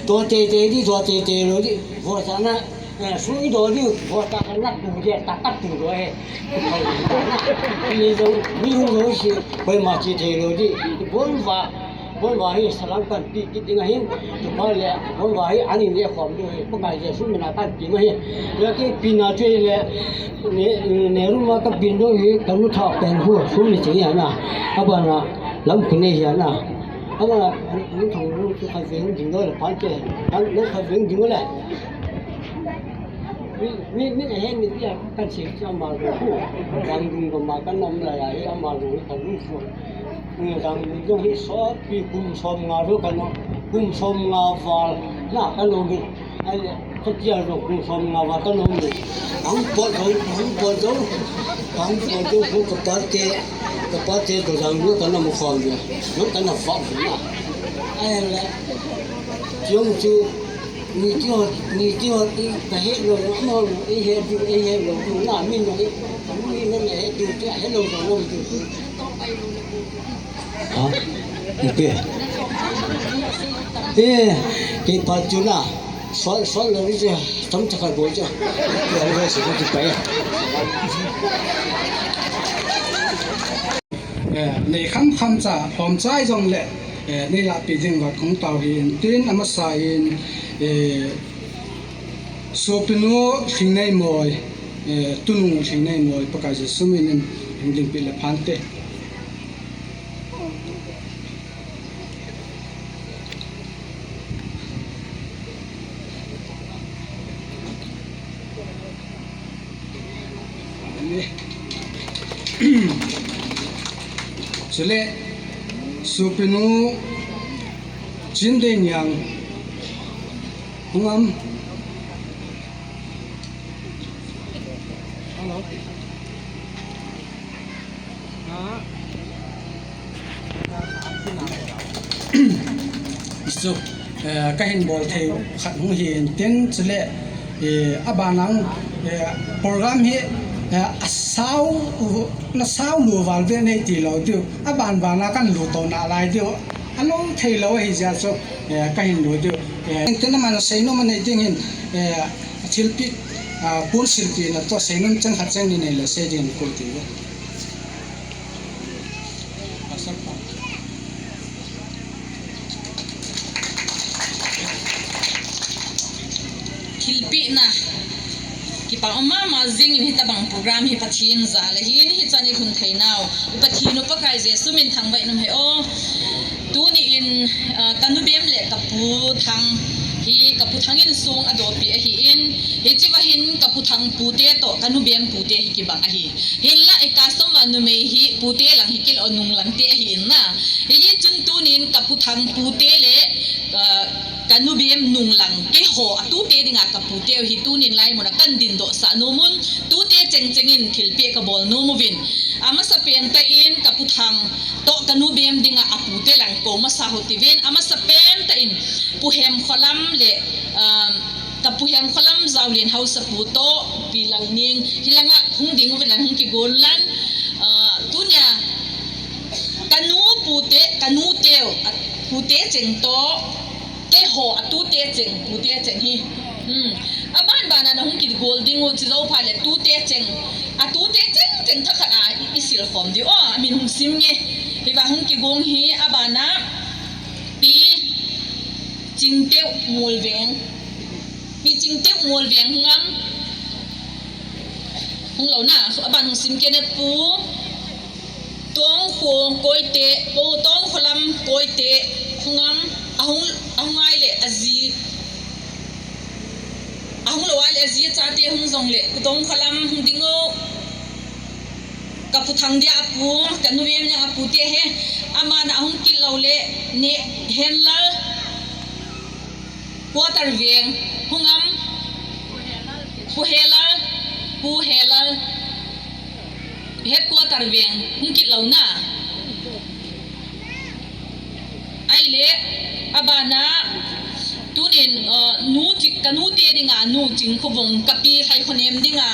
To te te di to te te lo di. Vo sa na. Eh, su i do di. Vo ta ka na tu de ta ka tu do e. Ni do ni hu do si. Koi ma ti te lo di. Bon va. Bon va hi salam kan pi ki ding ahin. Tu pa le. Bon va hi ani ne khom du hi. Ko ka Jesu mina kan pi ma hi. Ya ki pi na tu le. Ne, ne ruma ka bin dou hi, ka nu tha pen hu, sum ni ching ya na. Abana, lam ku nei ya na. Abana, nu thong nu tu kha veng ding dou le pan te. Kan nu kha veng ding le. Mi, mi, mi na hen ni ya kan se cha ma ro. Dang ding ko ma kan nom la ya, ya ma ro ka nu fu. Ni dang ding dou hi so pi kum som nga ro ka no. Kum som nga val na ka no ni. Ai, ka tia zo kum som nga va ka nom ni. Ang po zo, ang po zo. Ang po zo ko ka pa te, ka pa te ko jang lo ka na mo khom ni. No ka na fa ni. Ai le. Tiong chu, ni ti ho, ni ti ho ti ka he lo, no, no, e he du, e he lo, du na mi no, e, ka mi no he du, ti he lo zo no du. Ha? Ipi? Eh, kei pa chu na. Sol, sol lo ri chu. Tam cha ka bo chu. Kei ho se ko ti pa ya. Eh, nei kham kham cha, hom chai jong le, eh, nei la pi ding vat kong tau hin. Tin amasa in, eh, Sopinu Lhingnei Moi. Eh, tunung lhing nei noi Pakai Jesu min in hung dingpeh le phante. Chule, sopinu Chin Dei Niang hung am. Hello. Isu, eh, kahin bol thei khat hung hi intin, chule, eh, abanang, eh, program hi, eh, asao, nasao lou val ve nei tilou diu, aban bana kan lou to nalai diu, alou thei lou ahi jeh chun, eh, kahin lou diu, eh, intin aman seinom anei ding hin, eh, thilpeh, ah, pon silpeh na to seinom chang khat chang ni nei le sei ding ko ti ve. Thilpeh na. Kipa um mama jing in hitabang program hi Pathen jal ahin, hichan i lhun thei nau. I Pathen u Pakai Jesu min thangvah in um hen. Tuni in, ah, ka nu Bem le ka pu Thang hi, ka pu Thang in song adopi ahin, hiche va hin ka pu Thang pute to ka nu Bem pute hi kibang ahi. Hinlah i custom a numei hi pute lang hi kilou nung lang te ahi in na. Hichun tunin ka pu Thang pute le, ah, ka nu Bem nung lang keiho a tute dinga ka pute u hi tunin laimun a kan dindoh sah nom un, tute cheng cheng in thilpeh ka bol nom uvin. Amasa pen tah in ka pu Thang to ka nu Bem dinga a pute lang ko masa ho tivin, amasa pen tah in Pu Hemkholam le, um, ka Pu Hemkholam Jaolian Haosapu to Pi Lalning hilanga hung ding uvin lang hung kigol lan, uh, tunia ka nu pute, ka nu teu, a pute cheng to keiho a tute cheng, pute cheng hi. Hmm. Aban bana na hung kigol ding u chi jou pha le tute cheng. A tute cheng cheng thakhat a i, i sil khom diu. Oh, amin hung sim nge. Hiva hung kigong hi abana Pi Chingteu Molveng. Pi Chingteu Molveng hung am. Hung lou na, aban hung sim kit ne Pu Tongkho Koite, Pu Tongkholam Koite, hung am, ahung, ahung ai le aji, ahung lou ai le aji achate hung jong le, Pu Tongkholam hung ding o, ka Pu Thang dia apu, ka nu Bem dia apu te he, aman ahung kit lou le, ne Henlal, Quarter Veng, hung am, Pu Helal, Pu Helal, Headquarter Veng, hung kit lou na. Ahile, abana, tunin, uh, nu Chi-, ka nu te dinga, nu Chingkhovung, ka Pi Lhaikhonem dinga,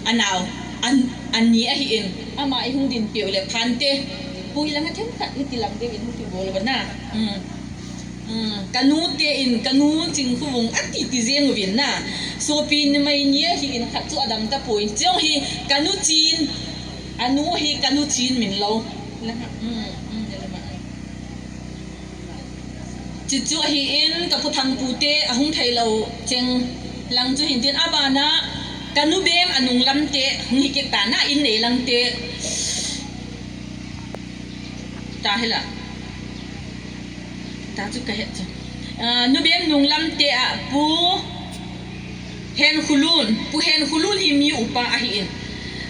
anao, an, ani ahin, ama i hung dinpeh u le phante, pu hilang a themkhat hiti lang ding in hung kibol uva na. Hmm. Hmm, ka nu te in, ka nu Chingkhovung ati ti jeng uvin na. Sopi numei ni ahin khat chu adam tapoi. Chong hi ka nu Chin, anu hi ka nu Chin min lou. Hmm, hmm, chuchu ahin ka Pu Thang pute ahung thei lou cheng lang chu hin tin abana ka nu Bem anung lam te hung hi kit ta na in nei lang te. Ta hila. Ta chu ka het chu. Ah, nu Bem nung lam te a Pu Henkhulun, Pu Henkhulun hi mi upa ahin.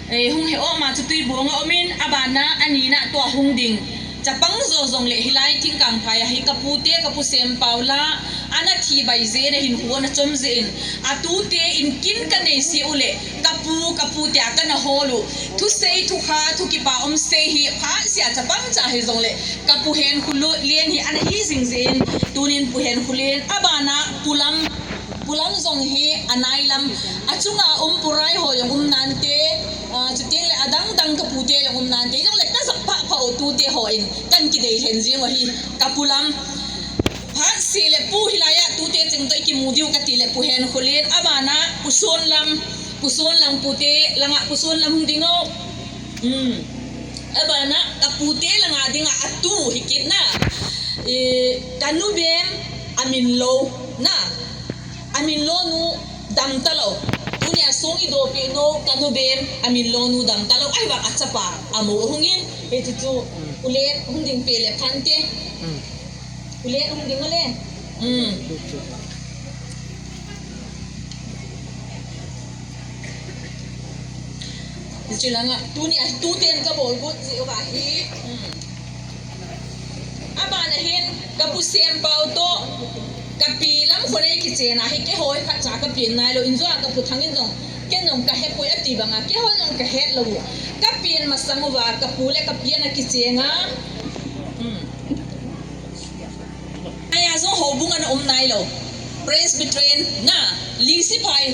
Eh, hung he o ma chu Tuibuong a um in, abana, anina tua hung ding. Chapang jo jong le hilai Thingkangphai a hi ka pu te, ka pu Sempau la, ana thi bai jeh in, ahinkho ana chom jeh in, atute in kin ka nei si u le, ka pu, ka pu tia kana hol u. Thusei, thukha, thu kipa um sei hi, phat sia chapang cha hi jong le, ka Pu Henkhulun hi ana hi jing jeh in, tunin Pu Henkhulun, abana, Pu Lam, Pu Lam jong hi anai lam, achunga um Pu Rai ho jong um nante, ah, chuteng le adang dang ka pute jong um nante, jong le ka jap pha pha u tute ho in, kan kidei lhen jing u hi, ka Pu Lam. Phat si le pu hilai a tute cheng toh i kimu diu ka ti le Pu Henkhulun, abana Pu Sonlam, Pu Sonlam pute langa Pu Sonlam hung ding o. Hmm. Abana ka pute langa dinga atu hi kit na. Eh, ka nu Bem amin lou na. Amin lou nu dam talou. Tunia Song i dopi nu, ka nu bem, a min lo nu dam ta lo, ahivang a chapa, a mo hung in, hichu chu, u Let hung ding pe le phante. U Let hung ding u le. Hmm. Hichu langa, tuni a, tuten ka bol got ji uva hi. Hmm. Abana hin, ka pu Sempau toh, ka pi Lamkhonei kichen a hi, keiho hi khatcha ka pen nai lo, injo a ka pu Thang in jong, ken jong ka hepoi ati banga, keiho jong ka het lou. Ka pen masang uva, ka pu le ka pi ana kicheng a. Hmm. Aija jong houbung ana um nai lo. Presbyterian na, Lingsiphai,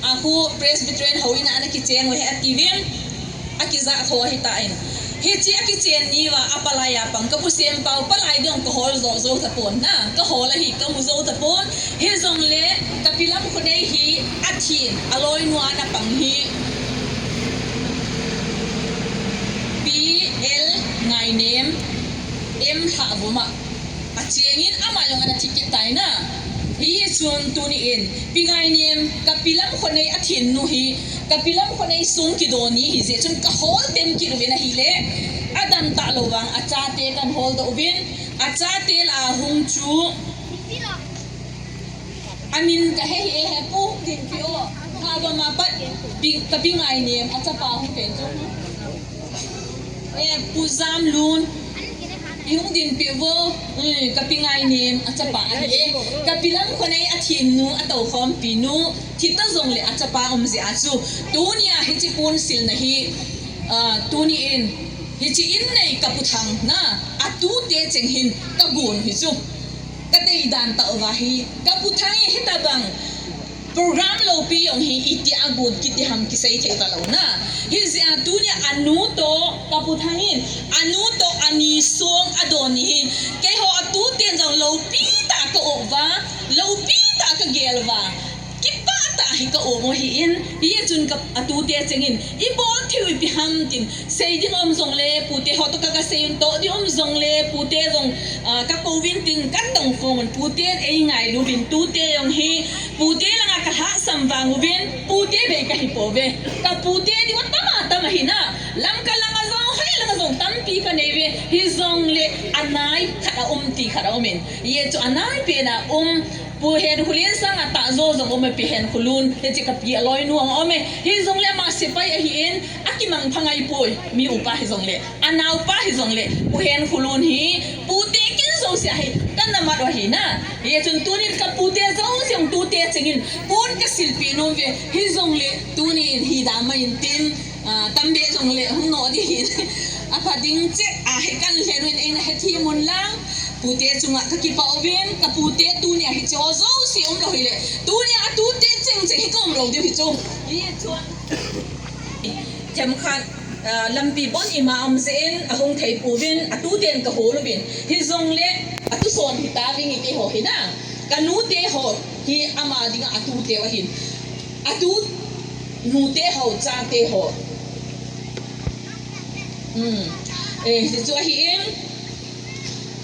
a khu Presbyterian houin a ana kicheng uve ati uvin, a kijah tho ahi tan. Hiche a kichen ni uva a palai a pang ka pu Sempau palai ding ka hol jou jou tapon na, ka hol ahi ka mu jou tapon. Hijongle ka pi Lamkhonei hi a thin, a loinu a ana pang hi Pi L Ngainem, M Lhahvum a. A chengin ama jong ana thi kit tai na. Hichun tuni in, Pi Ngainem, ka pi Lamkhonei a thin nu hi, ka pi Lamkhonei sung kidon ni hi jeh chun ka hol tem kit uvin ahile, a dam ta lou vang, a chate kan hol doh uvin, a chate lah a hung chu, a min ka he hi e, he pu Dinpi o, Lhahvum a pat, pi, ka pi Ngainem, a chapa hung pen chu. Eh, Pu Jamlun, i hung dinpi vo, eh, ka pi Ngainem, a chapa ahi e. Ka pi Lamkhonei a thin nu, a toukhompi nu, thi ta jongle a chapa um jeh a chu. Tuni a hiche pon silna hi, ah, tuni in, hiche in nei ka pu Thang na, a tute cheng hin ka gon hi chu. Ka deidan tah uva hi, ka pu Thang hi hitabang, program loupi jong hi itia gon kiti ham kisei thei talou na. Hijeh a tunia anu toh, ka pu Thang in, anu toh ani song adon ni hin, keiho atuten jong loupi tah ka um uva, loupi tah ka gel uva, kipah tah hi ka um u ahin, hichun ka atute cheng in, ibol thei u ipi ham tin, sei ding um jongle, pute ho toh ka, ka sei un, toh ding um jongle, pute jong, ah, ka kouvin tin, ka tong phong un, puten ei ngailu uvin, tute jong hi, pute langa ka hahsam vang uvin, pute bei ka hi pouve. Ka pute ding u tam a tam ahi na, Lamka langa jong, hoi langa jong, tampi ka nei uve, hijongle, anai khat a um ti khat a um in, hichu anai pen a um, Pu Henkholen sanga tah jo jong um e, Pi Henkholun, hiche ka pi a loinu jong um e. Hijongle ama sepai ahin, akimangpha ngai poi, mi upa hijongle, anaopa hijongle, Pu Henkholun hi, pute kin jouse ahi, ka namat u ahi na. Hichun tunin ka pute jouse jong tute cheng in, pon ka silpeh nom uve, hijongle, tunin hi dam mai intin, Ah, tam beh jongle hung no ding hin. Apha ding cheh ahi, kan lhen uvin eina hethem un lang. Pute chunga ka kipah uvin, ka pute tunia hiche ho jouse um lou hile, tunia atute cheng cheng hi ka um lou diu hi chu. Hichu themkhat, ah, lampi bon ima um jeh in ahung thei pouvin, atuten ka hol uvin. Hijongle atuson hita ving ite ho hi na. Ka nute ho hi ama dinga atute u ahin. Atu nute ho, chate ho. Hmm. Eh, hichu ahin.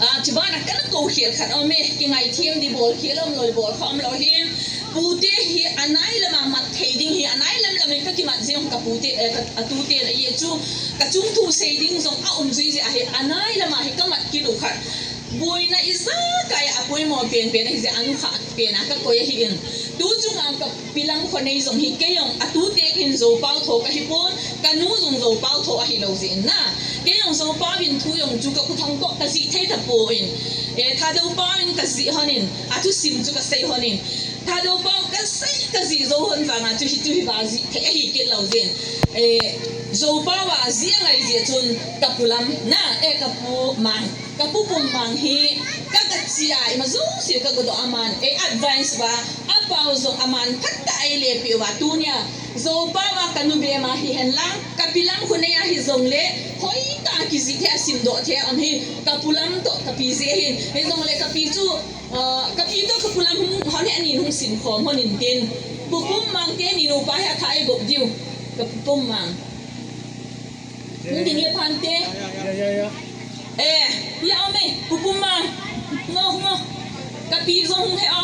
Ah, chubana kana kou khel khat um e, kingaithem ding bol khel um lou, bol kha um lou hin. Pute hi anai lama mat thei ding hi, anai lam lamin ka kimat jing ka pute, eh, ka, atute na hichu. Ka chungthu sei ding jong aum jui jeh ahi, anai lama hi ka mat kit u khat. Boina ijakai a poimo penpen ahi jeh a, anu khat pen a ka koi ahin. Tu chunga ka pi Lamkhonei jong hi kei jong atute kin Zopau tho ka hi pon, ka nu jong Zopau tho ahi lou jeh in na. Kei jong Zopau in thu jong chu ka Pu Thang toh ka jih thei tapon. Eh, Thadou pau in ka jih hon in, athusim chu ka sei hon in. Thadou pau ka sei ka jih jou hon vanga chu hichu hi ba jih thei ahi kit lou jeh in. Eh, Zopau a jih angai jeh chun ka pu Lam na, eh, ka pu Mang. Ka pu Pum Mang hi, ka, ka chia, ima jouse ka gadoh aman, ei advice uva, apao jong aman phatah a eile peh uva tunia. Zopau a ka nu bem a hihen lang, ka pi Lamkhonei a hijongle, hoitah a kijih thei a simdoh thei a um hi, ka pu Lam toh ka pi jeh ahin, hijongle ka pi chu, ah, ka pi toh ka pu Lam hung, hon hi anin hung simkhom hon intin. Pu Pum Mang te ni nupa hi atha ei bop diu, ka pu Pum Mang. Hung ding e phante. Ya, ya, ya. Eh, ya ome, Pu Pum Mang. Ngo, ngo. Ka pi jong hung he o.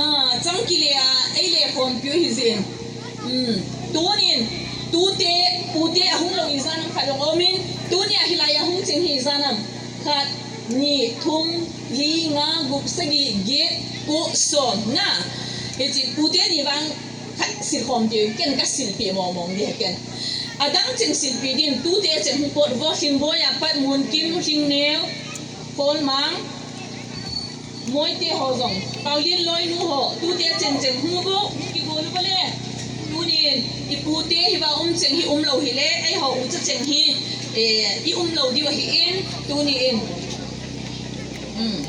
Ah, chang kile a, ei le khompiu hi jin. Hmm. Tunin, tute, pute ahung lou ijat ham khat jong umin, tuni a hilai ahung cheng hi ijat ham. Khat, ni, thum, li, nga, gup, sagi, get, ko, som, nga. Hiche pute ni vang khat silkhom ti, ken kasilpeh mong mong ding ken. Adang cheng silpeh din, tute cheng hung pot vo, Hlimboi a pat Munkim, Hlingneo, Kolmang, Moite ho jong, Paolian loinu ho, tute cheng cheng hung vo, kigol uvo le. Tunin, ipute hiva um cheng hi umlou hile, eiho ucha cheng hi, eh, i umlou diu ahin, tunin. Hmm.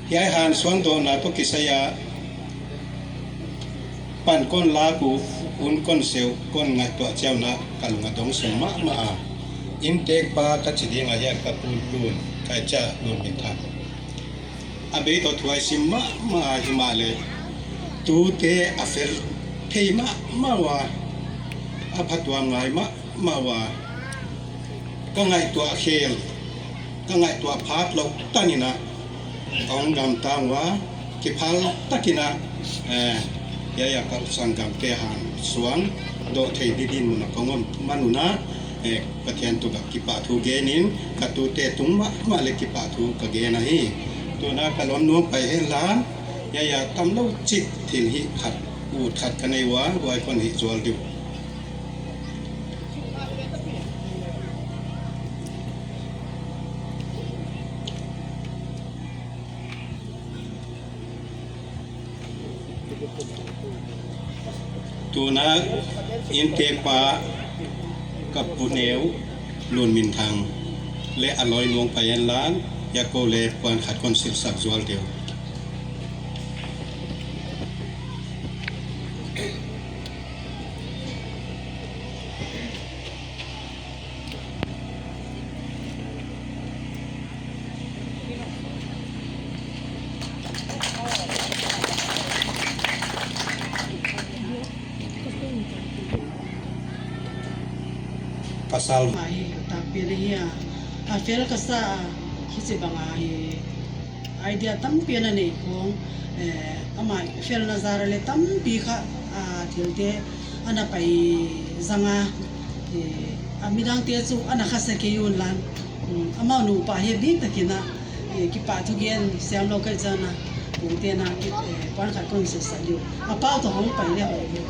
Hiai han suangdohna toh kisai a pan kon lak u, un kon seu, kon ngaihtuah chiauna ka lung a dong sung mahmah a. Inntekpa ka chi ding a hiai ka pu Lun, ka cha Lunminthang. A bei toh thu asim mahmah a himahleh, tute a fel thei mahmah ua, a phatuam ngai mahmah ua, ka ngaihtuah khel, ka ngaihtuah phat lou tan in a, ka hung gamtang ua, kiphal tak in a, eh, hiai a ka sanggamte han suangdoh thei ding dinmun a ka hung om man un a, eh, Pathian tungah kipahthu gen in, ka tute tung mahmah leh kipahthu ka gen ahi. Tuna ka lom nuam pai hen lang, hiai a tamlou chik thil hih khat, ut khat ka nei ua, huai kon hih zual diu. Tuna inntekpa ka pu neo Lunminthang leh a loinu hung pai hen lang, hiai a kou leh puan khat kon silsak zual diu. Pasal. Ahi, ka takpi na hi a. A fel ka sa a, hiche bang a hi. Idea tampi ana nei khong, eh, ama felna jal a leh tampi kha, ah, thilte ana pai jang a, eh, a midangte chu ana khasa kei un lang, um, ama nupa hi bit takin a, eh, kipahthu gen siam lou ka chan a, pute na ki, eh, puan khat kon silsak diu. A pau toh hung pai leh hoi lou.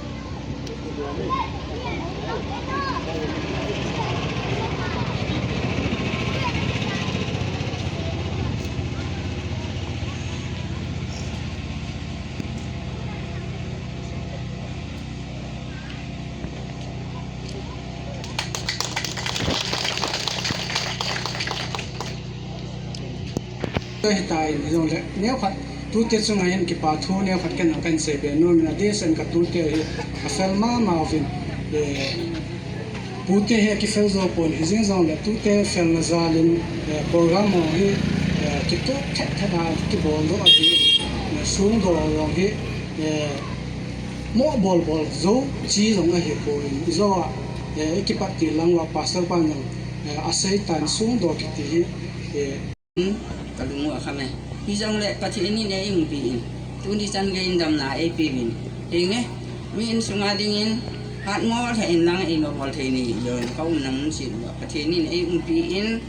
Hitia hi jongleh, neokhat, tute chunga hin kipahthu neokhat ken jong kahin seibe nom in, adeh seh in ka tute hi, a fel mama uvin, eh, pute hi kifel jou pon, hijeng jongleh, tute felna jal in, eh, program ho hi, eh, kitoh thet thet a, kibol doh a ding, eh, sungdoh jong hi, eh, mo bol bol jou chi jong ahi poi, ijou a, eh, i kipat ti lang uva pastor pan jong, eh, asei tan sungdoh kiti hi, eh, Ka lung u a kham e. Hijongleh Pathen in eiumpi in, tuni chan gei in damna eipe uvin. Henge, mi insunga dingin, hatmo lheh in lang eino bol thei nei lou in, ka umna mun cheh uva Pathen in eiumpi in,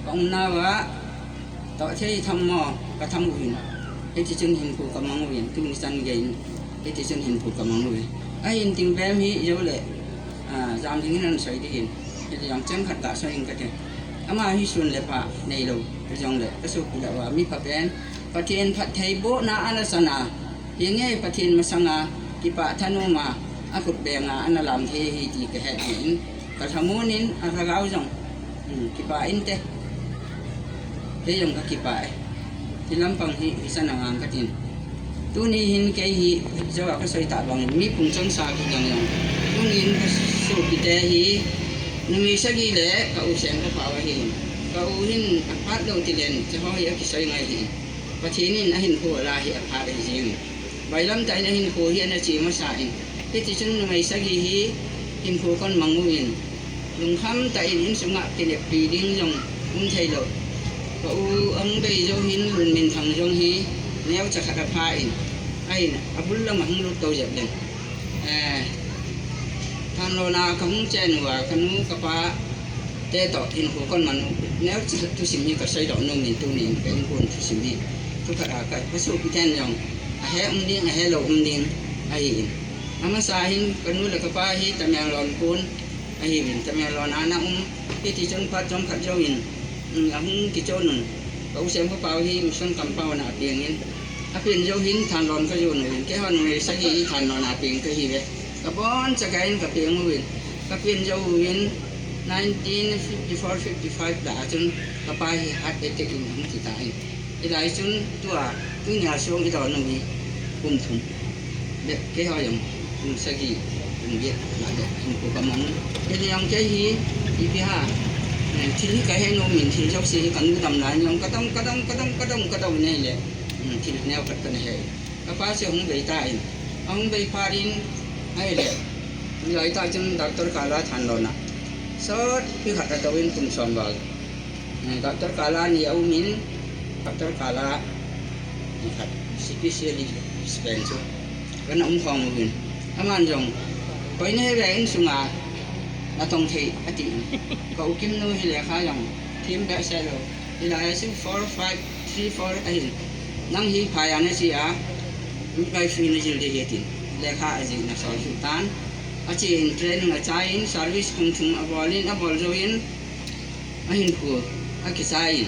ka umna uva, toh thei tham mo, ka tham uvin. Hiti chun hinkho ka mang uvin, tuni chan gei in, hiti chun hinkho ka mang uve. Ahin ting bem hi, ijou leh, ah, jam dingin ana soi dingin, hiti jong cheng khat ka soi in kate. Ama hi sun le pha neilou jongle, kasopi lah uva mi phapen, Pathen phattheibohna ana chan a, hinge Pathen masanga kipah thanom a, akhut benga ana lam thei ahi ti kahet jeh in, kalhamon in, alhagao jong kipah inte. Kei jong kakipah e. Hilampang hi hichan angang katin. Tuni hin kei hi, jouva kasei tah bangin, mi phung chonsa kidang jong, tuni hin kasopite hi numei sagi le ka u seng kapao ahin. Ka u hin aphat lou tilen, hicheho hi akisei ngai ahin. Pathen in ahinkho ala hi aphat ahi jengin, bailam tah in ahinkho hi ana che masa in. Hitichun numei sagi hi hinkho kon mang uvin, lungkham tah in insunga kineppi ding jong um theilou. Ka u ahung bei jou hin, Lunminthang jong hi neocha khat apha in, ahin abul lama hung lut tou jep leng, thanlona kahung chen uva kanu kapa te toh hinkho kon man u, neocha thusim hi kaseidoh nomin, tunin ka inko thusim hi, thukhat a ka, kasopiten jong ahe um ding, ahelou um ding ahin. Amasa hin kanu le kapa hi Tamenglong kon ahiuvin, Tamenglong a ana um. Hitichun phat chomkhat jouvin ahung kichon un, ka u seng kapao hi mission compound a apengin, apen jou hin thanlon kajon uvin, keiho numei sagi hi thanlon a peng kahiuve. Kaboncha gei in kapeng uvin, kapen jou uvin, nineteen fifty-four fifty-five lah a chun kapa hi heart attack in ahung thi tan. Hilai chun tua, tunia song idon u hi kum thum le keiho jong kum sagi, kum get lah le hinkho kamang. Kei jong kei hi ipi ham, thil hi kahe nomin, thil jouse hi kanu dam lai jong kadong, kadong, kadong, kadong, kadong nei le, thil neo khat kana he. Kapa chu ahung bei tan, ahung bei phat in, ahile, hilai tah chun doctor kal a thanlon a, sot pi khat atouvin kum som val. Doctor kal a ni aumin, doctor kal a ni khat, specialist pen chu kana umkhom uvin, aman jong, koi nahiuve insunga natong thei atin. Ka u Kimnu hi lekha jong them behseh lou. Hilai a chu four five three four ahin, nang hi phai a nache a midwifery najil ding ahi tin, lekha ajih in asol suh tan. Ache in training achai in, service kum thum abol in, abol jouvin ahinkho akichai in,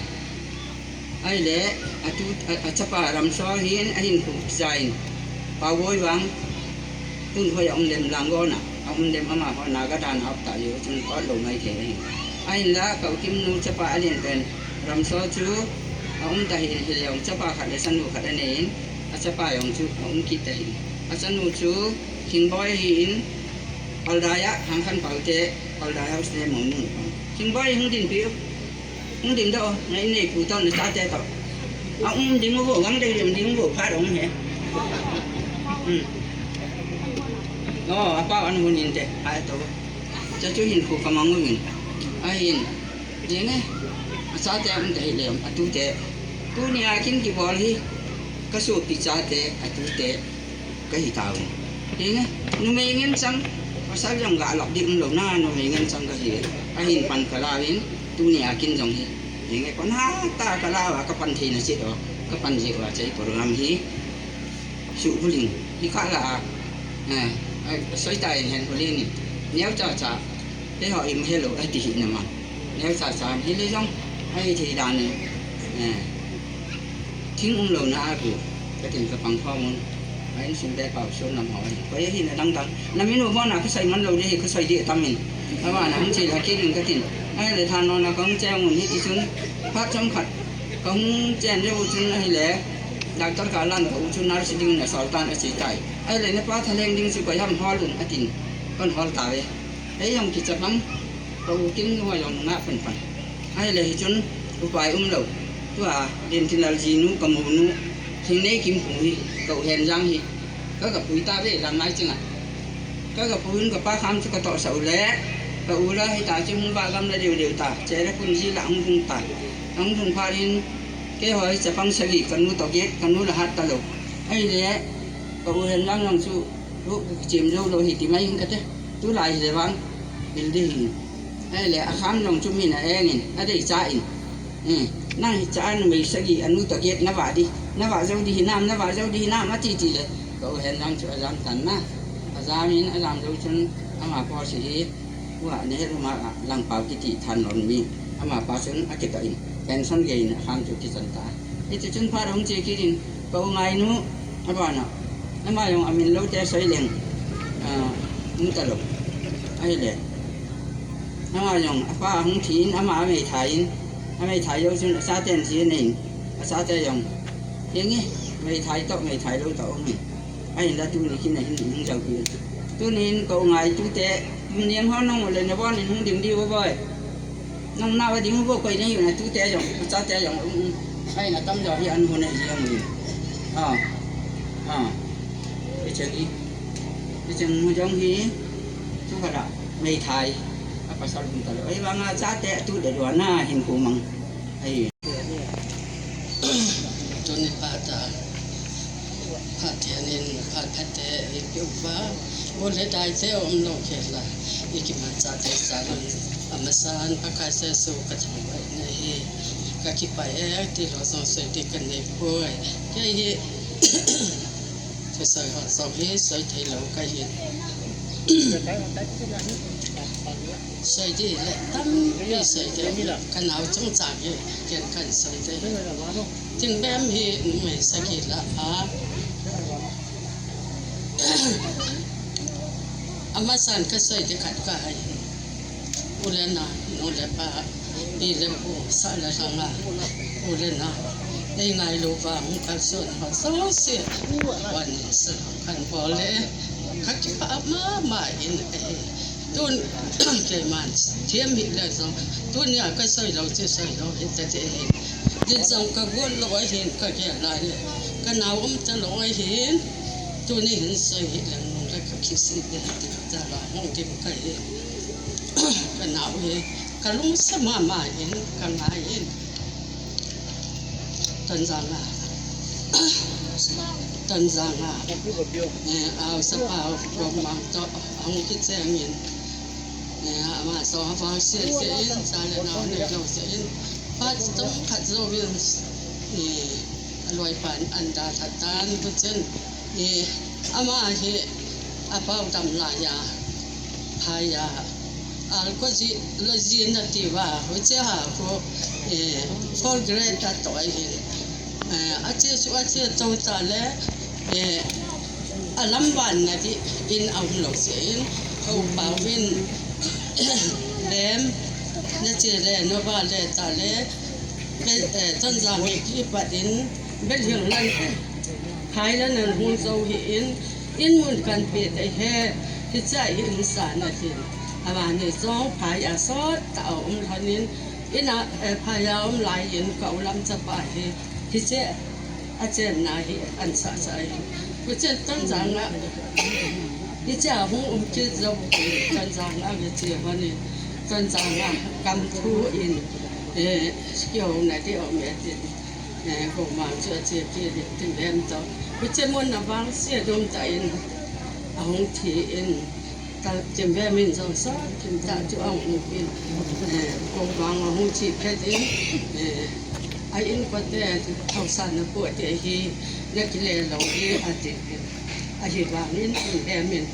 ahile, atu, achapa Ramso hin ahinkho kichai in, Paoboi vang, tun hoi a um lem, Langona a um lem, amaho Naga dan a um tah jeh chun otlou maithei ahi. Ahinla ka u Kimnu chapa alen pen Ramso chu aum tahih in, hile jong chapa khat le chanu khat anei in, achapa jong chu aum kit tahih in, achanu chu Thingboi ahin, Holdai a Hangkhanpao te, Holdai house te mounu, Thingboi hung dinpi u, hung dindoh, na in neipu toh nachate toh, aum ding uvo, gang dei ding uvo, phat um he. O, apao an hun inte, phat tou. Chuchu hinkho kamang uvin, ahin, jenge, achate aum tahih le, atute, tunia kin kibol hi kasopi chate, atute kahi tauvin. Hinge, numei ngen chang, pasal jong galop ding umlou na, numei ngen chang kahi. Ahin pan kalauvin, tunia kin jong hi, hinge, kon hatah a kalah uva, kapan theina chet u, kapan jeh uva chu program hi suhbulhing hi kalah a, soita in hen bulhing in, neocha cha, keiho imahelou ati hih nama, neocha cha hile jong, ahithei dan in, thing umlouna a gu katin, kapang khom un, a insung bepao son lam ho ahi, koi ahina dangdang, namin u hon a kasei man lou ding hi, kasei ding tamin, abana hung chele kit in katin, ahile thanlon a kahung cheng un, hitichun phat chomkhat kahung chen jou u chun ahile, doctor kal a ka u chu nurse dingin asol tan, ache tai. Ahile napa thalheng ding chu koi ham hol un atin, kon hol tauve. Ei jong kichapang, ka u Kimnu jong nungah panpan. Ahile hichun upai umlou, tua Lentinal jinu kamonu, Thingneikim pu hi, ka u Henjang hi, kagapui tauve, Lamnai chinga. Kagapui un kapa kham chu katohsah u le, ka u la hita chu hung vah gamla deudeu ta, chele khun ji lah hung lhung ta. Ahung lhun phat in, keiho hi chapang sagi, kanu toh get, kanu la hat talou. Ahile, ka u Henjang jong chu, ru kichem joulou hi ti mai hing kate. Tulai hile vang, hil ding hi. Ahile, akham jong chu min a-engin, adeicha in, nang hicha numei sagi, anu toh get navah di, navah jou di hinam, navah jou di hinam, ati tile, ka u Henjang chu ajam tan na. Ajam in, ajam jou chun, ama post hi, ua Nehru Marg a Langpao kiti thanlon mi, Ama pa chun akitoh in, pension gei in akham chu kichan ta. Hiti chun phat ahung che kit in, ka u Ngainu, abana, ama jong amin lou te soi leng, ah, mu talou. Ahile, ama jong, apa hung thi in, ama ameithai in, ameithai jou chun, achaten thi in, achate jong, henge, meithai toh, meithai lou toh, um in. Ahinla tuni kin ahin hung jao pi. Tunin ka u Ngai tute, um niam ho nong le nabon in hung ding diu boi. Nong nao ding bou koi nei u na tute jong, chate jong, um, um. Ahin atam jo hi an hu nei jong hi. Ah. Ah. Icheng hi. Icheng mu jong hi. Tu kala, meithai. Apasal um talou. Ahivanga chate tu le lou na hin ku mang. Ahi. Tuni phat a, phat thianin, phat phat te, i piu pa, bu le dai te um lou khe la, i kiman cha te cha lou, amasan, Pakai Jesu ka thangvah na hi, ka kipah e, ti lou jong soi ti ka nei poi, kei hi, Thusei ho jong hi soi thei lou ka hi. Soi di le tampi soi thei. Ka nao chungchang hi ken kan soi thei. Thingbem hi numei sagi la a. Amasan ka soi di khat ka hai. U le nao, nu le pa, pi le pu, sa le lhanga, u le nao, ei ngailu vang, hung kalson ho jouse, wan in sa, kan bol le, ka kipah mama in, eh, tun, keiman, thiam hih le jong, tunia ka soi lou, che soi lou, hita te hi. Din jong ka gon lou ahin, ka gel lai le, ka nao um talou ahin, tuni hin soi hih le, nung le ka kisi le, hita la, hung dim ka hi. Ka nao hi, ka lungset mama in, ka ngai in. Tonjang a. Tonjang a. Eh, haosa pa, Gomang toh, ahung kicheng in. Eh, ama jong avang sese in, cha le nao neilou se in. Phat tong khat jouvin, eh, aloi pan anda lhatan, tuchen. Eh, ama hi apau dam laiya, phaiya, alcohol ji, lo ji nati uva, huche a khu, eh, four grade a toh ahin, eh, ache chu ache tou ta le, eh, alam ban nati in aum lou se in, ho pau in, lem, nache le, nova le ta le, Be-, eh, Tonjang hi kipat in, Belhiang lan, Thailand an hung jou hi in, in mun kan pe te he, hiche a in sa na tin. Amani jong phai a sot ta a um lhon in, in a, eh, phai a um lai in ka u lam chapa hi, hiche a chenna hi an sa sa hi. Kuchen Tonjang a, hiche a hung um kit jou hi, Tonjang a hiche hon in, Tonjang a kam thu in, eh, kihouna di um e tin. Eh, Gomang chu ache kit in, Thingbem toh. Hiche mun a vangse dum tah in, ahung thi in, ta, Thingbem in jong sa, Thingtah chu ahung um in, eh, Gomang ahung thi phet in, eh, a inkote, haosa na pu te hi, na kile lou hi, ati in. Ahivangin, Thingbem in,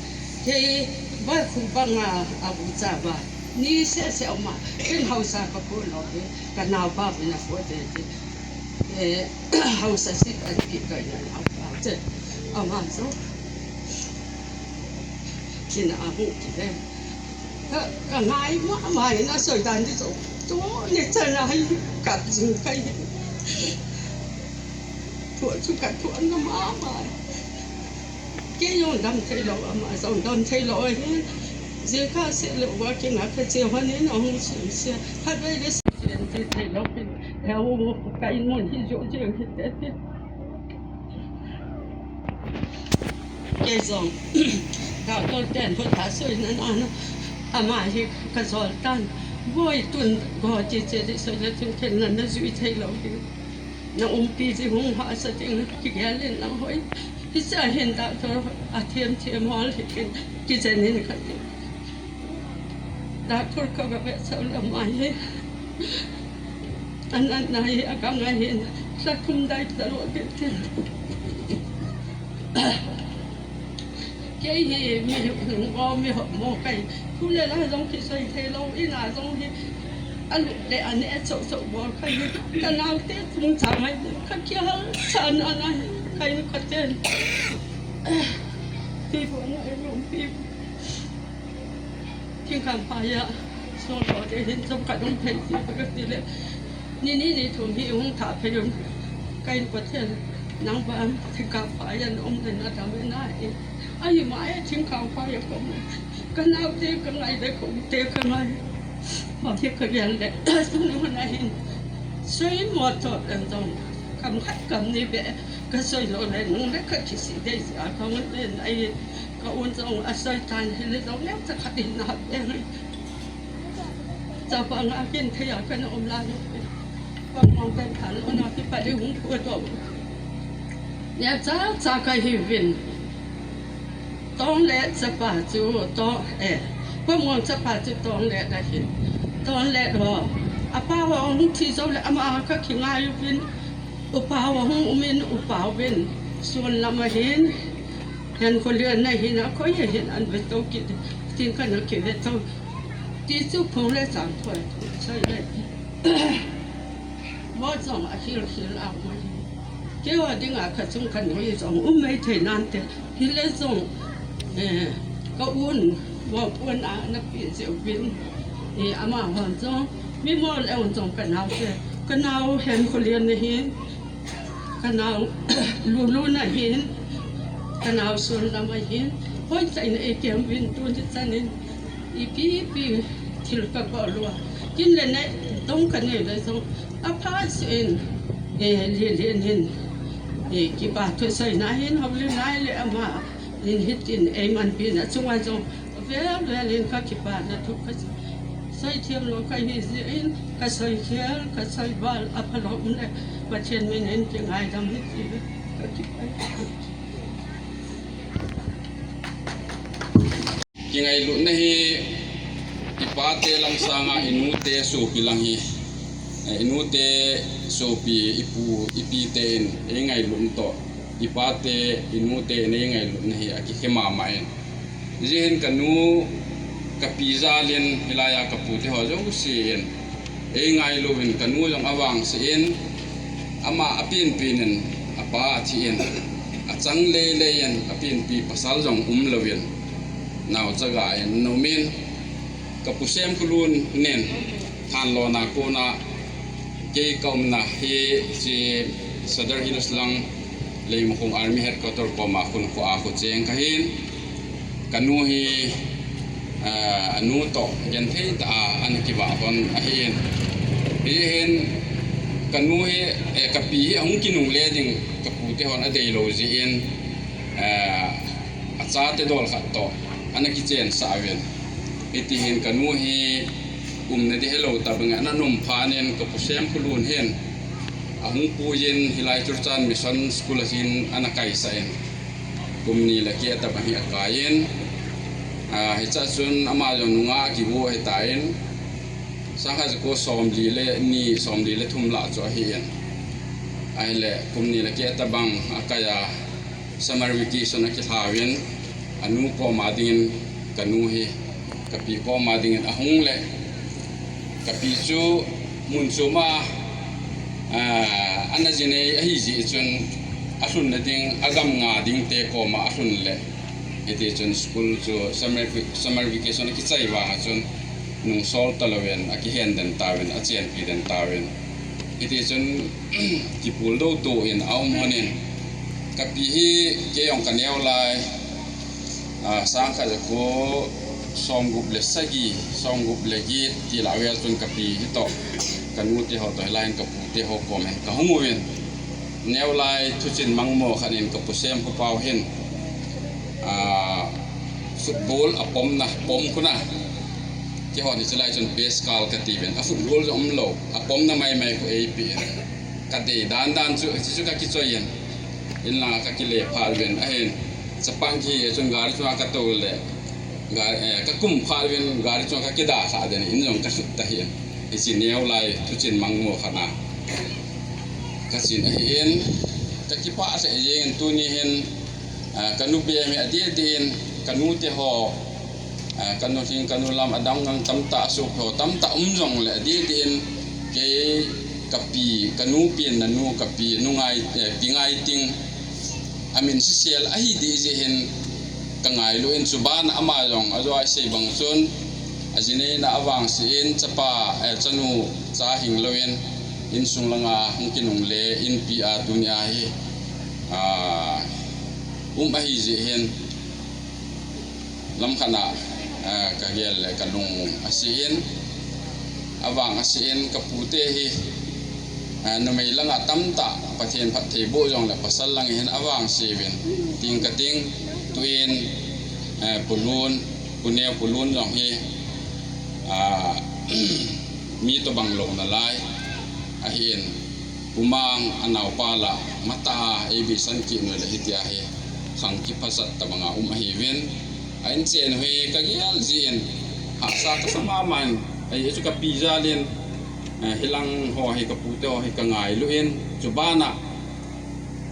kei, ba khu banga, a bu cha ba, ni sese uma, ken haosa ka pu lou hi, ka naopa vin a pu te hi. Eh, haosa sit an pi ka ina nao pa che. Ama jong. Kina amu ki le. Ka, ka ngai mama in asoi dan di jong. Tuni chan a hi kap jing kai. Thu chu ka thu na mama. Kei jong dam thei lou, ama jong dam thei lou ahi. Jeh khat seh le uva kei nga kha che hon in ahung sim sia. Khatvei le sim thei lou pin. He u ka in mun hi jo jeng hi te te. Kei jong. Doctor ten ho ta soi na na na. Ama hi ka jol tan. Boi tun go che che di soi le tun ken na na jui thei lou hi. Na umpi ji hung hahsa ding, kigel in lang hoi. Hiche a hin doctor a thiam thiam hol hi kin, kijen in ka ti. Doctor ka ga ve sau la mai hi. An an na hi a ka ngai hin, sa kum dai ta lo ke ti. Kei hi mi hung go mi ho mo kai. Thu le la jong kisoi thei lou, ina jong hi. Alut le ane chok chok bol kha hi. Ka naote chungchang a hi. Ka kihal chan ana hi. Ka in ka ten. Pi bo na rum pi. Thingkhang phai a. Song lo te hin chom ka dong thei ti ka ti le. Ni ni ni thum hi hung tha phei um. Ka in ka ten. Nang ba thingkhang phai a um le na dam na e. Ahi ma e thingkhang phai a ka um. Ka naote ka ngai le ka ute ka ngai. Hoi ka gel le, sung mun a hin. Soi mo to en jong. Kam khat kam ni be, ka soi lo le, nung le ka kisih dei sia, ka un le, ai, ka un jong, asoi tan hi le jong, le ta khat in na be. Chapang a kin thei a ka na um la no. Ka mong kan kan, ona ki pa le hung ko to. Nia cha cha ka hi vin. Tong le chapa chu to, eh, Pamong chapa chu Tong le da hin. Tong le ho. Apa ho hung thi jo le ama ka ki ngai u vin. Upa ho hung um in upa u vin. Sun lam a hin. Hen ko le na hin a ko ye hin an ve to ki. Tin ka na ki ve to. Ti chu phong le chang thoi. Sai le. Mo jong a hil hil a mo. Keiho dinga ka chung ka noi jong um mai thei nante. Hile jong, eh, ka un, mo pun a na pi jeh uvin. Eh, ama hon jong, mi mo le un jong ka nao te. Ka nao Hen Kholian na hin. Ka nao Lulu na hin. Ka nao Sun Lam a hin. Hoi chai na e kem vin tu ni chanin. Ipi ipi thil ka bol lou a. Kin le ne, tong ka nei le jong. Apha sin, eh, li li nin, eh, kipa thu soi na hin, hou li nai le ama, in hitin, eh, man pi na chunga jong. Vel vel in ka kipa na thu ka soi thiam lou ka hi jeh in, ka soi khel, ka soi bal, apha lou um le, Pathen min in ki ngai dam hi ti, ka kipa. Kingailutna hi, i pate lang sanga i nute sopi lang hi. Eh, i nute sopi, i pu, i pite in, eingailut toh. I pate, i nute in, eingailutna hi, akikhe mama in. Hijeh hin ka nu, ka pi jal in, hilai a ka pute ho jouse in. Eingailu in ka nu jong avangse in, ama apenpen in, apa athi in, achang lele in, apenpi pasal jong umlou in, naocha ga in, na um in, ka pu Semkholun nin, thanlona kona, kei ka umna hi, chi Sadar Hills lang, Leimakhong Army Headquarter koma khun kho a kho cheng ka hin. Ka nu hi, ah, anu toh genthei tah a ana kivah hon ahin. Hijeh hin ka nu hi, eh, ka pi hi ahung kinungle ding ka pute hon adei lou jeh in, eh, achate dol khat toh ana kichensah uvin. Hiti hin ka nu hi umna ding helou tabang ana um phat in ka pu Semkholun hin ahung pui in hilai Churachandpur Mission School a hin ana kaisah in. Kum ni le keh tabang hi akai in, ah, hichea chun ama jong nungah akivo ahitan, sangkhat jako somli le ni, somli le thum lah chu ahin. Ahile, kum ni le keh tabang akai a, summer vacation akilha uvin, anu koma dingin ka nu hi, ka pi koma dingin ahung le, ka pi chu mun chom a, ah, ana jinei ahi jeh chun alhunna ding, agam nga ding te koma alhun le. Hiti chun school chu summer, summer vacation akichai vang a chun nungsol talou in akihen den tauvin, achenpi den tauvin. Hiti chun kipul dou to in aum hon in. Ka pi hi kei jong ka neo lai. Ah, sangkhat jako somgup le sagi, somgup le get ti lah vel chun ka pi hi toh, ka nu te ho toh hilai in ka pu te ho kom in ka hung uvin. Neo lai thuchin mangmo khat in ka pu Semkhopa u hin, ah, football apomna, pom khun a. Keiho ni chulai chun best kal kati uvin. A football jong umlou, apomna maimai khu eipe in. Ka dei dan dan chu, chu, chu ka kichoi in. In langa ka kile phat uvin ahin. Chapang kihi chun gari chunga ka tou le. Gari, eh, ka kum phat uvin gari chunga ka kida kha den in jong ka sut ta hi. Hiche neo lai thuchin mangmo khat a. Ka chin ahin. Ka kipah sah jeng in tuni hin, ah, ka nu bem hi adih dih in ka nu te ho. Ah, kanu hing, kanu lam adang ngang tamtah, asuk ho tamtah um jongle, adeh deh in kei kapi, kanu pen nanu kapi, nu ngai, eh, Pi Ngaiting, amin sisel ahi deh jeh hin kangailu in, chuban ama jong ajo a isei bang chun, ajinei na avangse in, chapa, eh, chanu cha hing lou in, insung langa hung kinungle, inpi a tunia hi, ah, um ahi jeh hin, lamkhat a, ah, kagel le kalung ase in, avang ase in, kapute hi, ah, numei langa tamtah, Pathen phatthei boh jongle pasal lang hin avangse uvin, ting kating, tuin, eh, Pu Lun, Pu Neo, Pu Lun jong hi, ah, mi tobang lou nalai ahin, Pu Mang anaopa la, matah a eibisan kit nu le hitia hi khang kiphatchat tabanga um ahiuvin. A inchen u hi kagel jin, hahsa kasa mama in, ahi chu kapi jal in, eh, hilang ho hi, kapute ho hi kangailu in, chubana,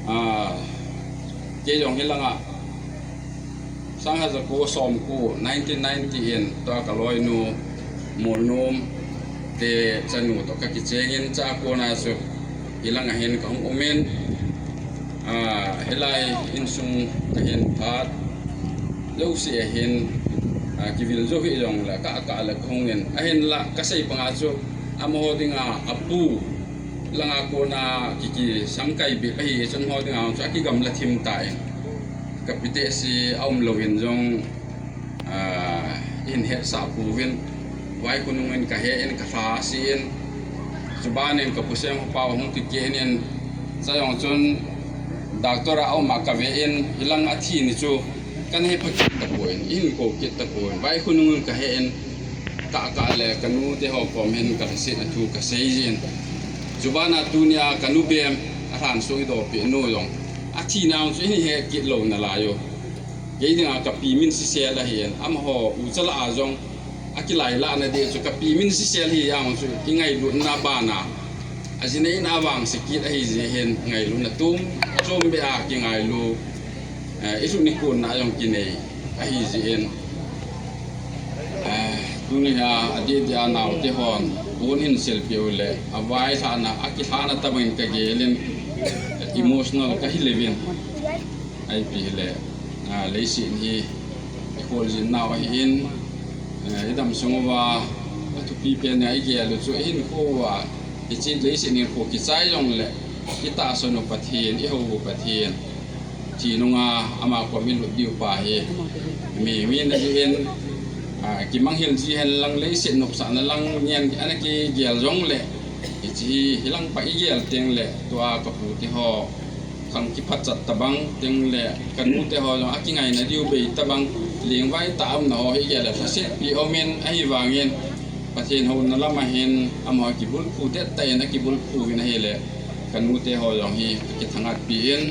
ah, kei jong hilanga, sang haja ko som ko, nineteen ninety in, tua kaloinu, Molnom te chanu toh kakicheng in, chua kona chu hilanga hin kahung um in, ah, hilai insung kahin phat jouse a hin, ah, kivil jou hih jongle, kah kah le kahung in, ahinla kasei banga chu, amaho dinga, apu langa kona ki, kisamkai bep ahi chun, amaho dinga chu akigamla thim tan, kapite se aum louvin jong, ah, ihin hetsah pouvin, vaikhonung in kahe in, kalha ase in, chubanin kapu Senghopa hung kikeh in, chua jong chun doctor a aum a kave in, hilang athi ni chu kana hepha kit tapon, ihin kou kit tapon, vaikhonung in kahe in, kah kah le kanute ho kom hin kalhasetna thu kasei jin. Chubana tunia kanu bem alhanso idoh peh nu jong, athi nau chu ihin he kit lou nalai u. Kei dinga kapi min sisel ahin, amaho ucha lah a jong akilailahna ding chu kapi min sisel hi jong chu ingailutna bana, ajinei in avangse kit ahi jeh hin ngailutna tum, chom beh a kingailu, eh, isu nikho na jong kinei ahi jeh in, eh, tunia adeh deh a naote hon pon hin selpeh u le, availhahna, akilhahna tabang in kagel in, emotional kahi leuvin. Ipi hile, ah, leiset hi ikholjin nau ahin, eh, idam sung uva athupi pen a igel u chu, ihinkho uva, hiche leiset hinkho kichai jongle, itahsan u Pathen, ihou u Pathen, thi nunga ama kom ilut diu pa hi, mi, mi na jeh in, ah, kimanghil ji hen lang, leiset nopsahna lang ngen ana kigel jongle, hiche hi, hilang pa igel tengle, tua kapute ho khang kiphatchat tabang, tengle kanute ho jong akingaina diu bei tabang, lengvai tah a umna ho hi gel le lhasetpi umin, ahivangin Pathen houna lam a hin amaho kibulphu det tah in akibulphu uvin ahile, kanute ho jong hi akithangatpi in,